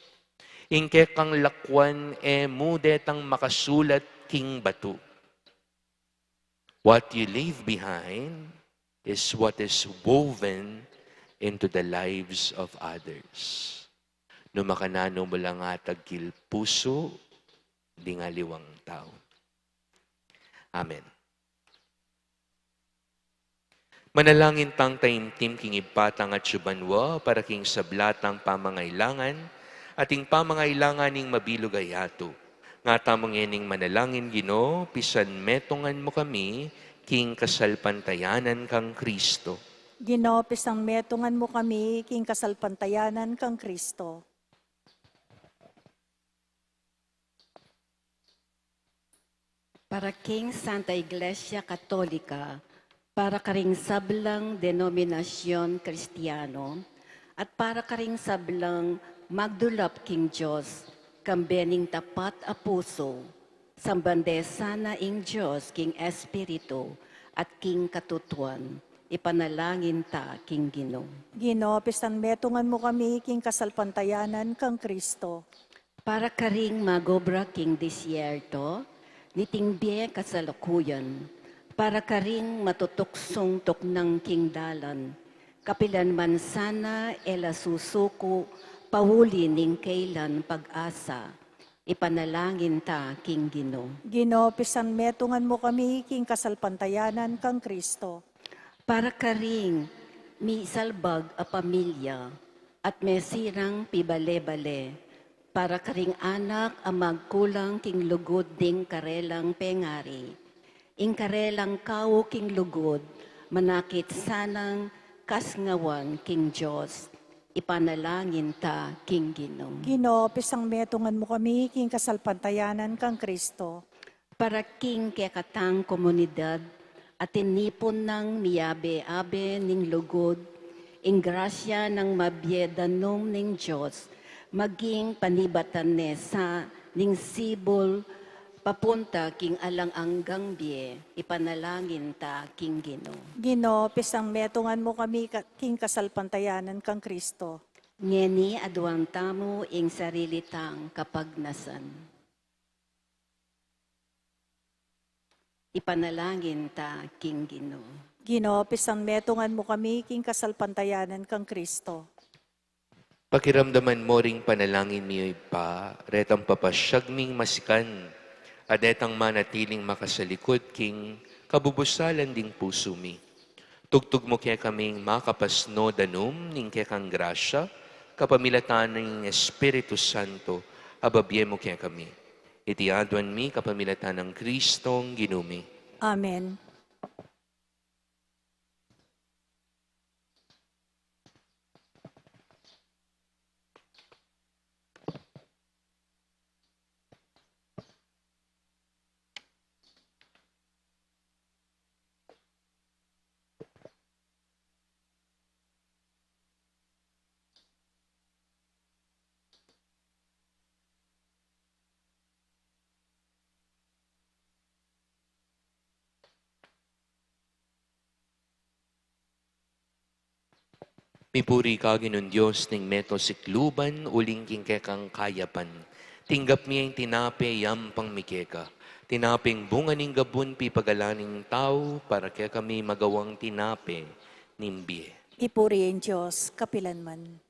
Ing kekang lakwan e mu detang makasulat king batu. What you leave behind is what is woven into the lives of others. Nung makananu mu lang atagkil pusu ding aliwang tau. Amen. Manalangin tang taimtim king Ibpa tang atsu banua para king sabla tang pamangailangan at ing pamangailangan ning mabilug a yatu. Nga tamu ngening manalangin, Ginu, pisanmetungan mu kami king kasalpantayanan kang Kristo. Ginu, pisanmetungan mu kami king kasalpantayanan kang Kristo. Para king Santa Iglesia Katolika, para karing sablang denominasyun Kristiano, at para karing sablang magdulap king Dios, kambe ning tapat a pusu, samban de sana ing Dios king Espiritu at king katutuan. Ipanalangin ta king Ginu. Ginu, pisanmetungan mu kami king kasalpantayanan kang Kristo. Para karing magobra king disyerto, niting bie kasalukuyan, para karing matutuksung tuknang king dalan, kapilan man sana e la susuku pauli ning kailan pag-asa, ipanalangin ta king Ginu. Ginu, pisanmetungan mu kami king kasalpantayanan kang Kristo. Para karing misalbag a pamilya at mesirang pibale-bale, Para karing anak a magkulang king lugud ding karelang pengari, ing karelang kau king lugud, manakit sanang kasngawan king Dios. Ipanalangin ta king Ginu. Ginu, pisang metungan mu kami king kasalpantayanan kang Kristo. Para king kekatang komunidad, a tinipun nang miyabe-abe ning lugud, ing grasya nang mabie danum ning Dios, maging panibatan ne sa ning sibul, papunta king alang anggang bie, ipanalangin ta king Ginu. Ginu, pisang metungan mu kami ka-, king kasalpantayanan kang Kristo. Ngeni aduan tamu ing sarili tang kapagnasan. Ipanalangin ta king Ginu. Ginu, pisang metungan mu kami king kasalpantayanan kang Kristo. Pakiramdaman mu ring panalangin mi, O Ibpa, retang papasyag ming masikan, a detang manatiling makasalikut king kabubusalan ding pusu mi. Tugtug mu kekaming makapasno danum ning kekang grasya, kapamilatan ning Espiritu Santo, a babie mu kekami. Iti aduan mi kapamilatan nang Kristong Ginu mi. Amen. Mipuri ka, Ginung Dios ning meto sikluban, uling king kekang kayapan tinggap mi ing tinape, yampang mi keka. Tinapeng bunga ning gabun, pipagalan ning tau, para kekami magawang tinape ning bie. Ipuri ing Dios kapilanman.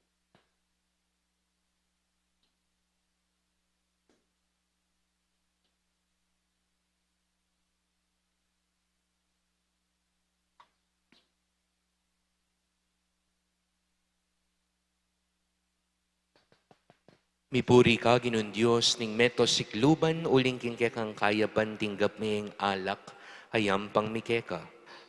Mipuri ka, Ginung Dios ning meto sikluban, uling king kekang kayapan tinggap mi ing alak a yampang mi keka.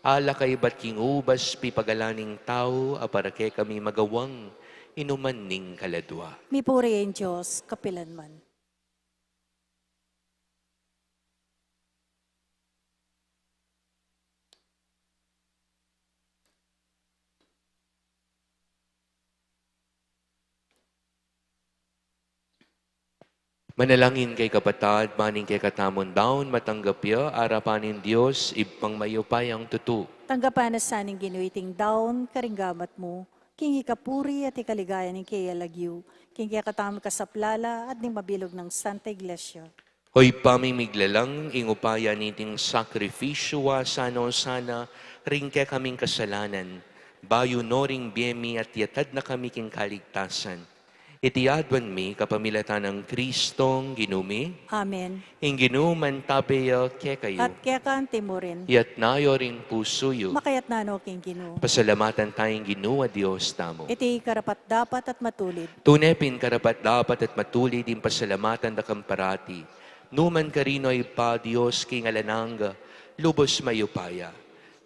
Alak a ibat king ubas, pipagalan ning tau, a para kekami magawang inuman ning kaladua. Mipuri ing Dios kapilanman. Manalangin kayu, kapatad, ban ing kekatamung daun matanggap ya arapan ning Dios, Ibpang mayupayang tutu. Tanggapan na sa ning Ginu iting daun karing gamat mu, king ikapuri at ikaligaya ning keyang lagyu, king kekatamung kasaplalan at ning mabilug nang Santa Iglesia. O Ibpa ming miglalang, ing upaya niting sakrifisyu asahan no sana ring kekaming kasalanan, bayu no ring bie mi at yatad na kami king kaligtasan. Iti aduan mi kapamilatan nang Kristong Ginu mi. Amen. Ing Ginu mantabe ya kekayu. At keka mu rin. Itas yu ring pusu yu. Makaitas no king Ginu. Pasalamatan taya ing Ginu a Dios tamu. Iti karapat-dapat at matulid. Tune pin karapat-dapat at matulid ing pasalamatan da ka parati, nukarin man, O Ibpa, Dios king alang angga, lubus mayupaya.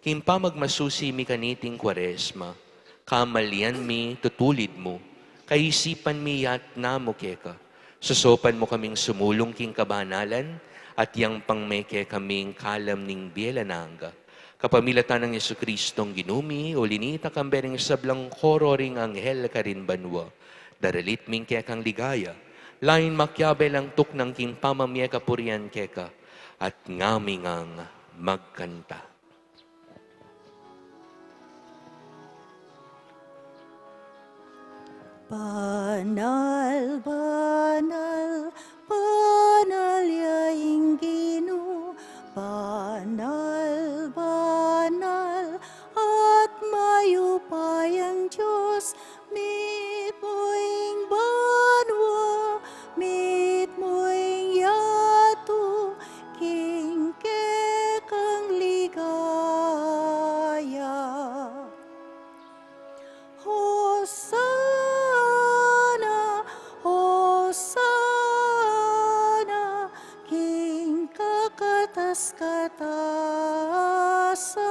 King pamagmasusi mi kaniting Kuaresma, kamalian mi tutulid mu, kaisipan mi itas mu keka, sasaupan mu kaming sumulung king kabanalan, at yampang me kekami ing kalam ning bie alang angga. Kapamilatan nang Jesucristong Ginu mi, uli na nita, kambe ring sablang koro ring anghel karin banua, daralit mi ing kekang ligaya, lalu makiabe lang tuknang king pamamie kapurian keka, at ngami ngang magkanta. Banal, banal, banal ya ing Ginu, banal, banal, at mayupayang Dios, mitmu ing banua, mitmu ing yatu, king kekang ligaya. Hosana, Hosana. Hosana,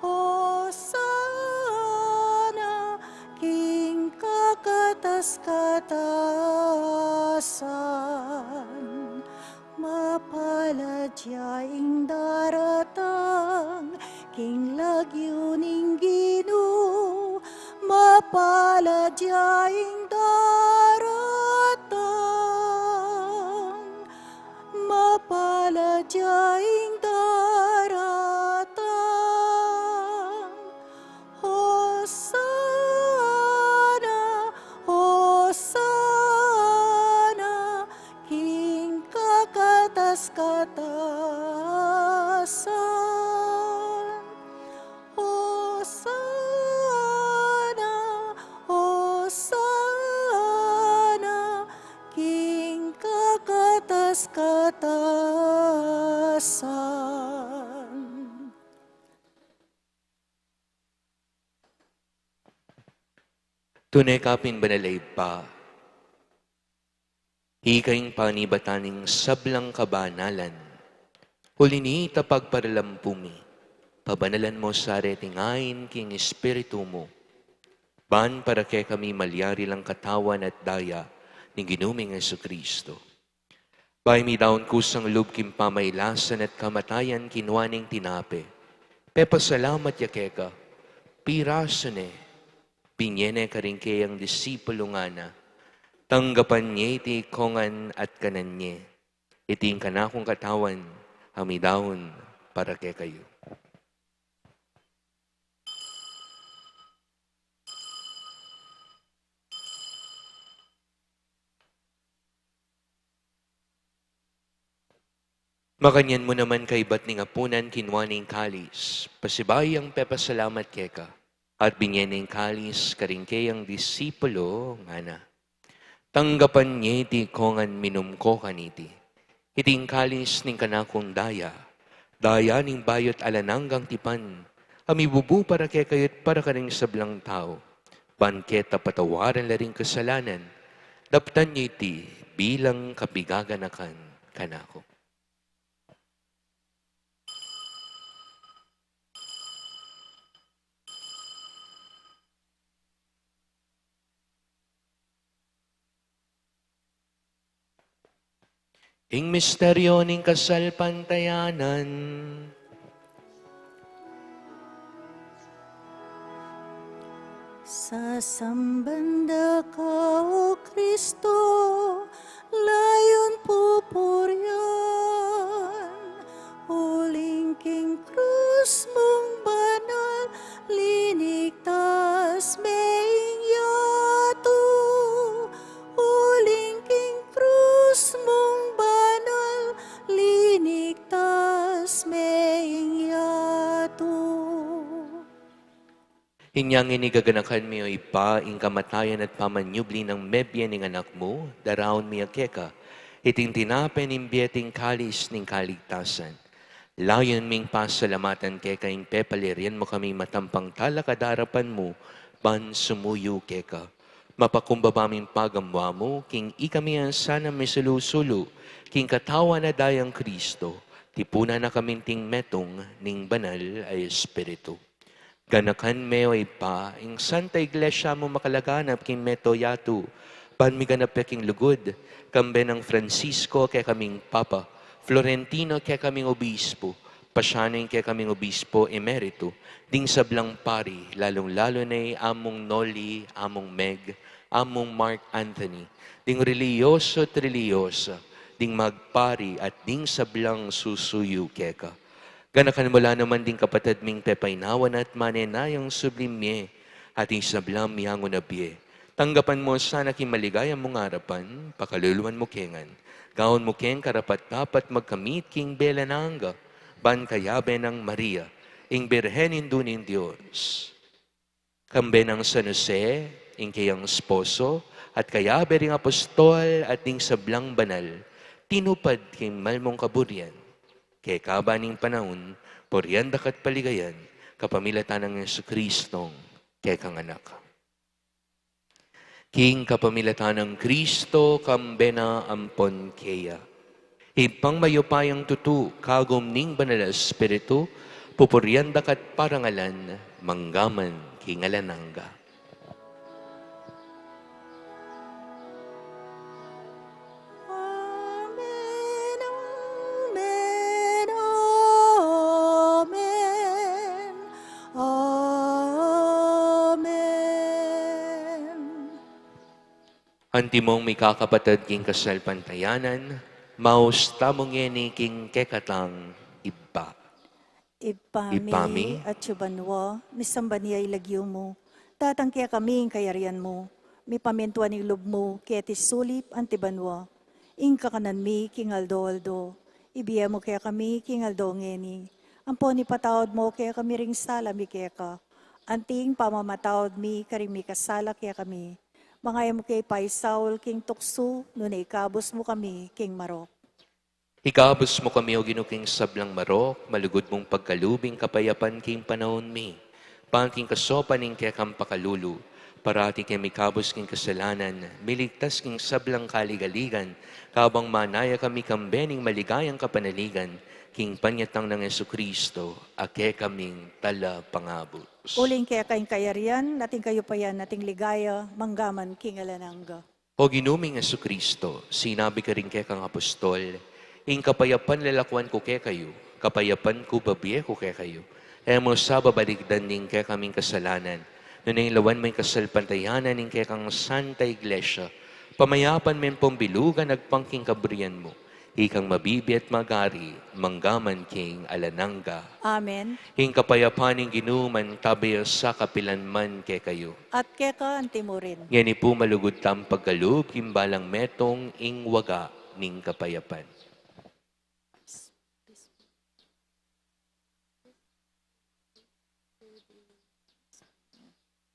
Hosana, king kakatas-katasan. Mapalad ya ing daratang king lagyu ning Ginu, mapalad ya ing daratang, mapalad ya ing daratang. Hosana, Hosana, king kakatas-katasan. Hosana, Hosana, king kakatas-katasan. Tune ka pin banal a Ibpa, ika ing panibatan ning sablang kabanalan. Uli na nita pagparalampu mi, pabanalan mu sa reting ain king Espiritu mu, ban para kekami malyari lang katawan at daya ning Ginu ming Jesucristo. Bayu mi daun kusang lub king pamailasan at kamatayan, kinua neng tinape, pepasalamat ya keka, pirasu ne, binye ne karing keyang disipulu, ngana: Tanggapan ye iti kongan at kanan ye. Iti ing kanakung katawan a midaun para kekayu. Makanyan mu naman kaibat ning apunan, kinua ne ing kalis, pasibayu yang pepasalamat keka, at binye ne ing kalis karing keyang disipulu, ngana: Tanggapan ye iti kongan, minum ko kaniti. Iti ing kalis ning kanakung daya, daya ning bayu't alang anggang tipan, a mibubu para kekayu't para karing sablang tau, ban keta patawaran la ring kasalanan. Daptan ye iti bilang kapigaganakan kanaku. Ing misteryu ning kasalpantayanan. Sasamban da ka, O Kristo, layun pupurian, uling king krus mung banal, linigtas me ing yatu. Uling king krus mung banal, linigtas me ing yatu. Inya ngeni gaganakan mi, O Ibpa, ing kamatayan at pamanyubli nang mebie ning Anak mu, daraun mi ya keka iting tinape ning bie at ing kalis ning kaligtasan. Layun ming pasalamatan keka ing pepalirian mu kami matampang talakad arapan mu ban sumuyu keka. Mapakumbaba ming pagamuan mu king ikami a sana misulu-sulu king katawan at dayang Kristo, tipunan na kami king metung ning Banal a Espiritu. Ganakan me, O Ibpa, ing Santa Iglesia mu makalaganap king mabilug a yatu, ban miganap ya king lugud, kambe nang Francisco kekaming Papa, Florentino kekaming Obispo, Paciano ing kekaming Obispo Emerito, ding sablang pari, lalung-lalu na i Among Noli, Among Meg, Among Mark Anthony, ding relihiyoso at relihiyosa, ding magpari at ding sablang susuyu keka. Ganakan mu la naman ding kapatad ming pepainawa na at manenayang subling mie, at ding sablang miyangu na bie. Tanggapan mu sana king maligaya mung arapan, pakaluluan mu ke ngan. Gawan mu keng karapat-dapat magkamit king bie alang angga, ban kayabe nang Maria, ing Birhen Indu ning Dios, kambe nang San Jose, ing keyang esposo, at kayabe ring apostol at ding sablang banal, tinupad king mal mung kaburian. Keka ba ning panaun, purian da ka at paligayan, kapamilatan nang Jesucristong kekang Anak. King kapamilatan nang Kristo, kambe na ampon keya, Ibpang mayupayang tutu, kagum ning Banal a Espiritu, pupurian da ka at parangalan, mangga man king alang angga. Amen, amen, amen, amen. Antimong mikakapatad king kasalpantayanan, maus tamu ngeni king kekatang Ibpa. Ibpa mi, Ibpa mi, atsu ka banua, misamban ya ing lagyu mu, datang kekami ing kayarian mu, mipamintuan ing lub mu keti sulip anti banua. Ing kakanan mi king aldo-aldo ibie mu kekami king aldo ngeni. Ampon ipatawad mu kekami ring sala mi keka, anti ing pamamatawad mi karing mikasala kekami. Manga e mu ke paisaul king tuksu, nune ikabus mu kami king marok. Ikabus mu kami, O Ginu, king sablang marok, malugud mung pagkalub ing kapayapan king panaun mi. Ban king kasaupan ning kekang pakalulu, parati keng mikabus king kasalanan, miligtas king sablang kaligaligan, kabang manaya kami kambe ning maligayang kapanaligan, king panyatang nang Jesucristo, a kekaming talapangabus. Uling keka ing kayarian, at ing kayupayan, at ing ligaya, mangga man king alang angga. O Ginu ming Jesucristo, sinabi ka ring kekang apostol, ing kapayapan lalakuan ku kekayu, kapayapan ku babie ku kekayu. E mu sa babalikdan ing kekaming kasalanan, nune lawan mu ing kasalpantayanan ning kekang Santa Iglesia, pamayapan me ampong bilugan agpang king kabrian mu, ikang mabibie at mag-ari, mangga man king alang angga. Amen. Ing kapayapan ning Ginu mantabi sa kapilan man kekayu. At keka anti mu rin. Ngeni pu malugud tang pagkalub king balang metung ing waga ning kapayapan.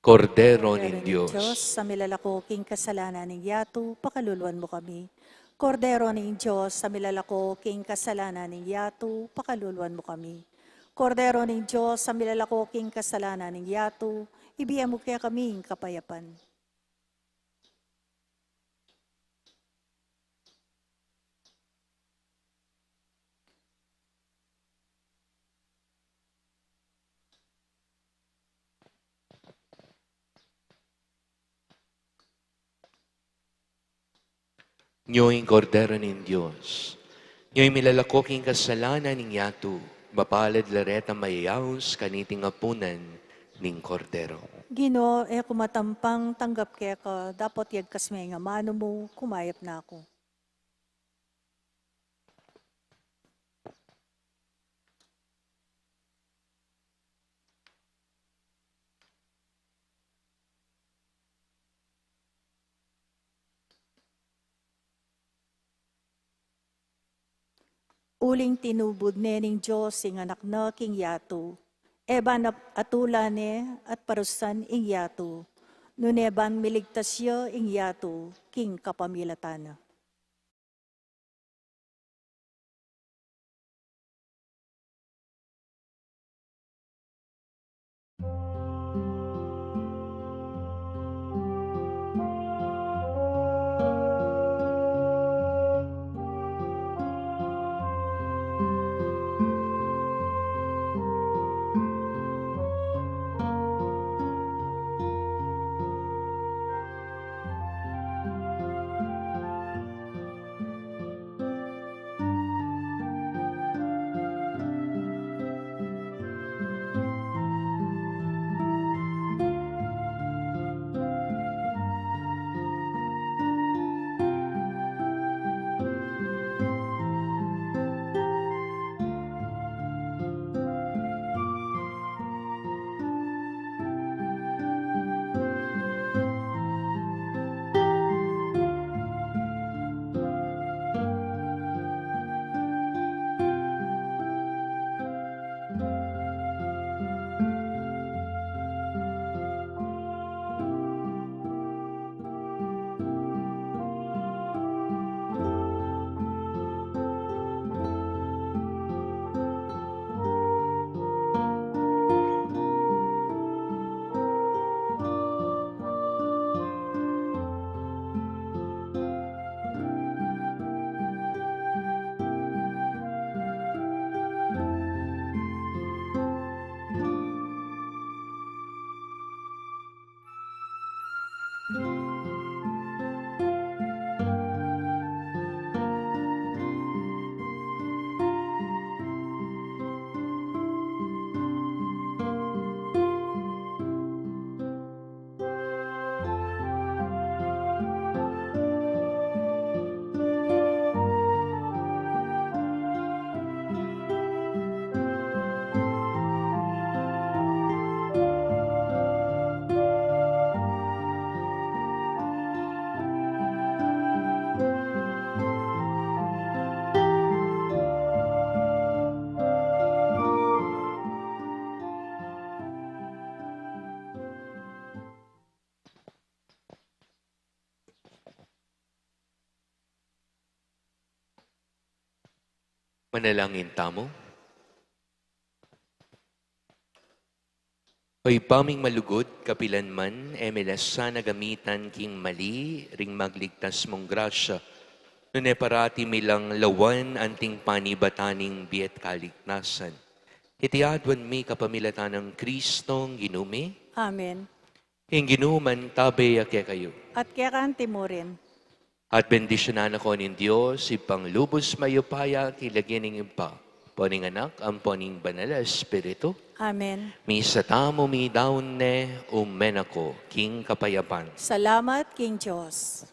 Kordero ning Dios. Dios, a milalako king kasalanan ning yatu, pakaluluan mu kami. Kordero ning Dios, a milalako king kasalanan ning yatu, pakaluluan mu kami. Kordero ning Dios, a milalako king kasalanan ning yatu, ibie mu kekami ing kapayapan. Nyo ing Kordero ning Dios. Nyo ing milalako king kasalanan ning yatu. Mapalad la retang mayayaus kaniting apunan ning Kordero. Ginu, e ku matampang tanggap keka, dapot yagkas me ing amanu mu, kumayap na ku. Uling tinubud ne ning Dios ing Anak na king yatu, e ban ap-, atulan ne at parusan ing yatu, nune ban miligtas ya ing yatu king kapamilatan na. Manalangin tamu. O Ibpa ming malugud, kapilan man e mi la sana gamitan king mali ring magligtas mung grasya, nune parati mi lang lawan anting panibatan ning bie at kaligtasan. Iti aduan mi kapamilatan nang Kristong Ginu mi. Amen. Ing Ginu mantabe ya kekayu. At keka antimurin. At bendisyunan na kayu ning Dios, Ibpang lubus mayupaya, king lagyu ning Ibpa, ampo ning Anak, ampo ning Banal a Espiritu. Amen. Misa tamu, midaun ne, ume na ko king kapayapan. Salamat king Dios.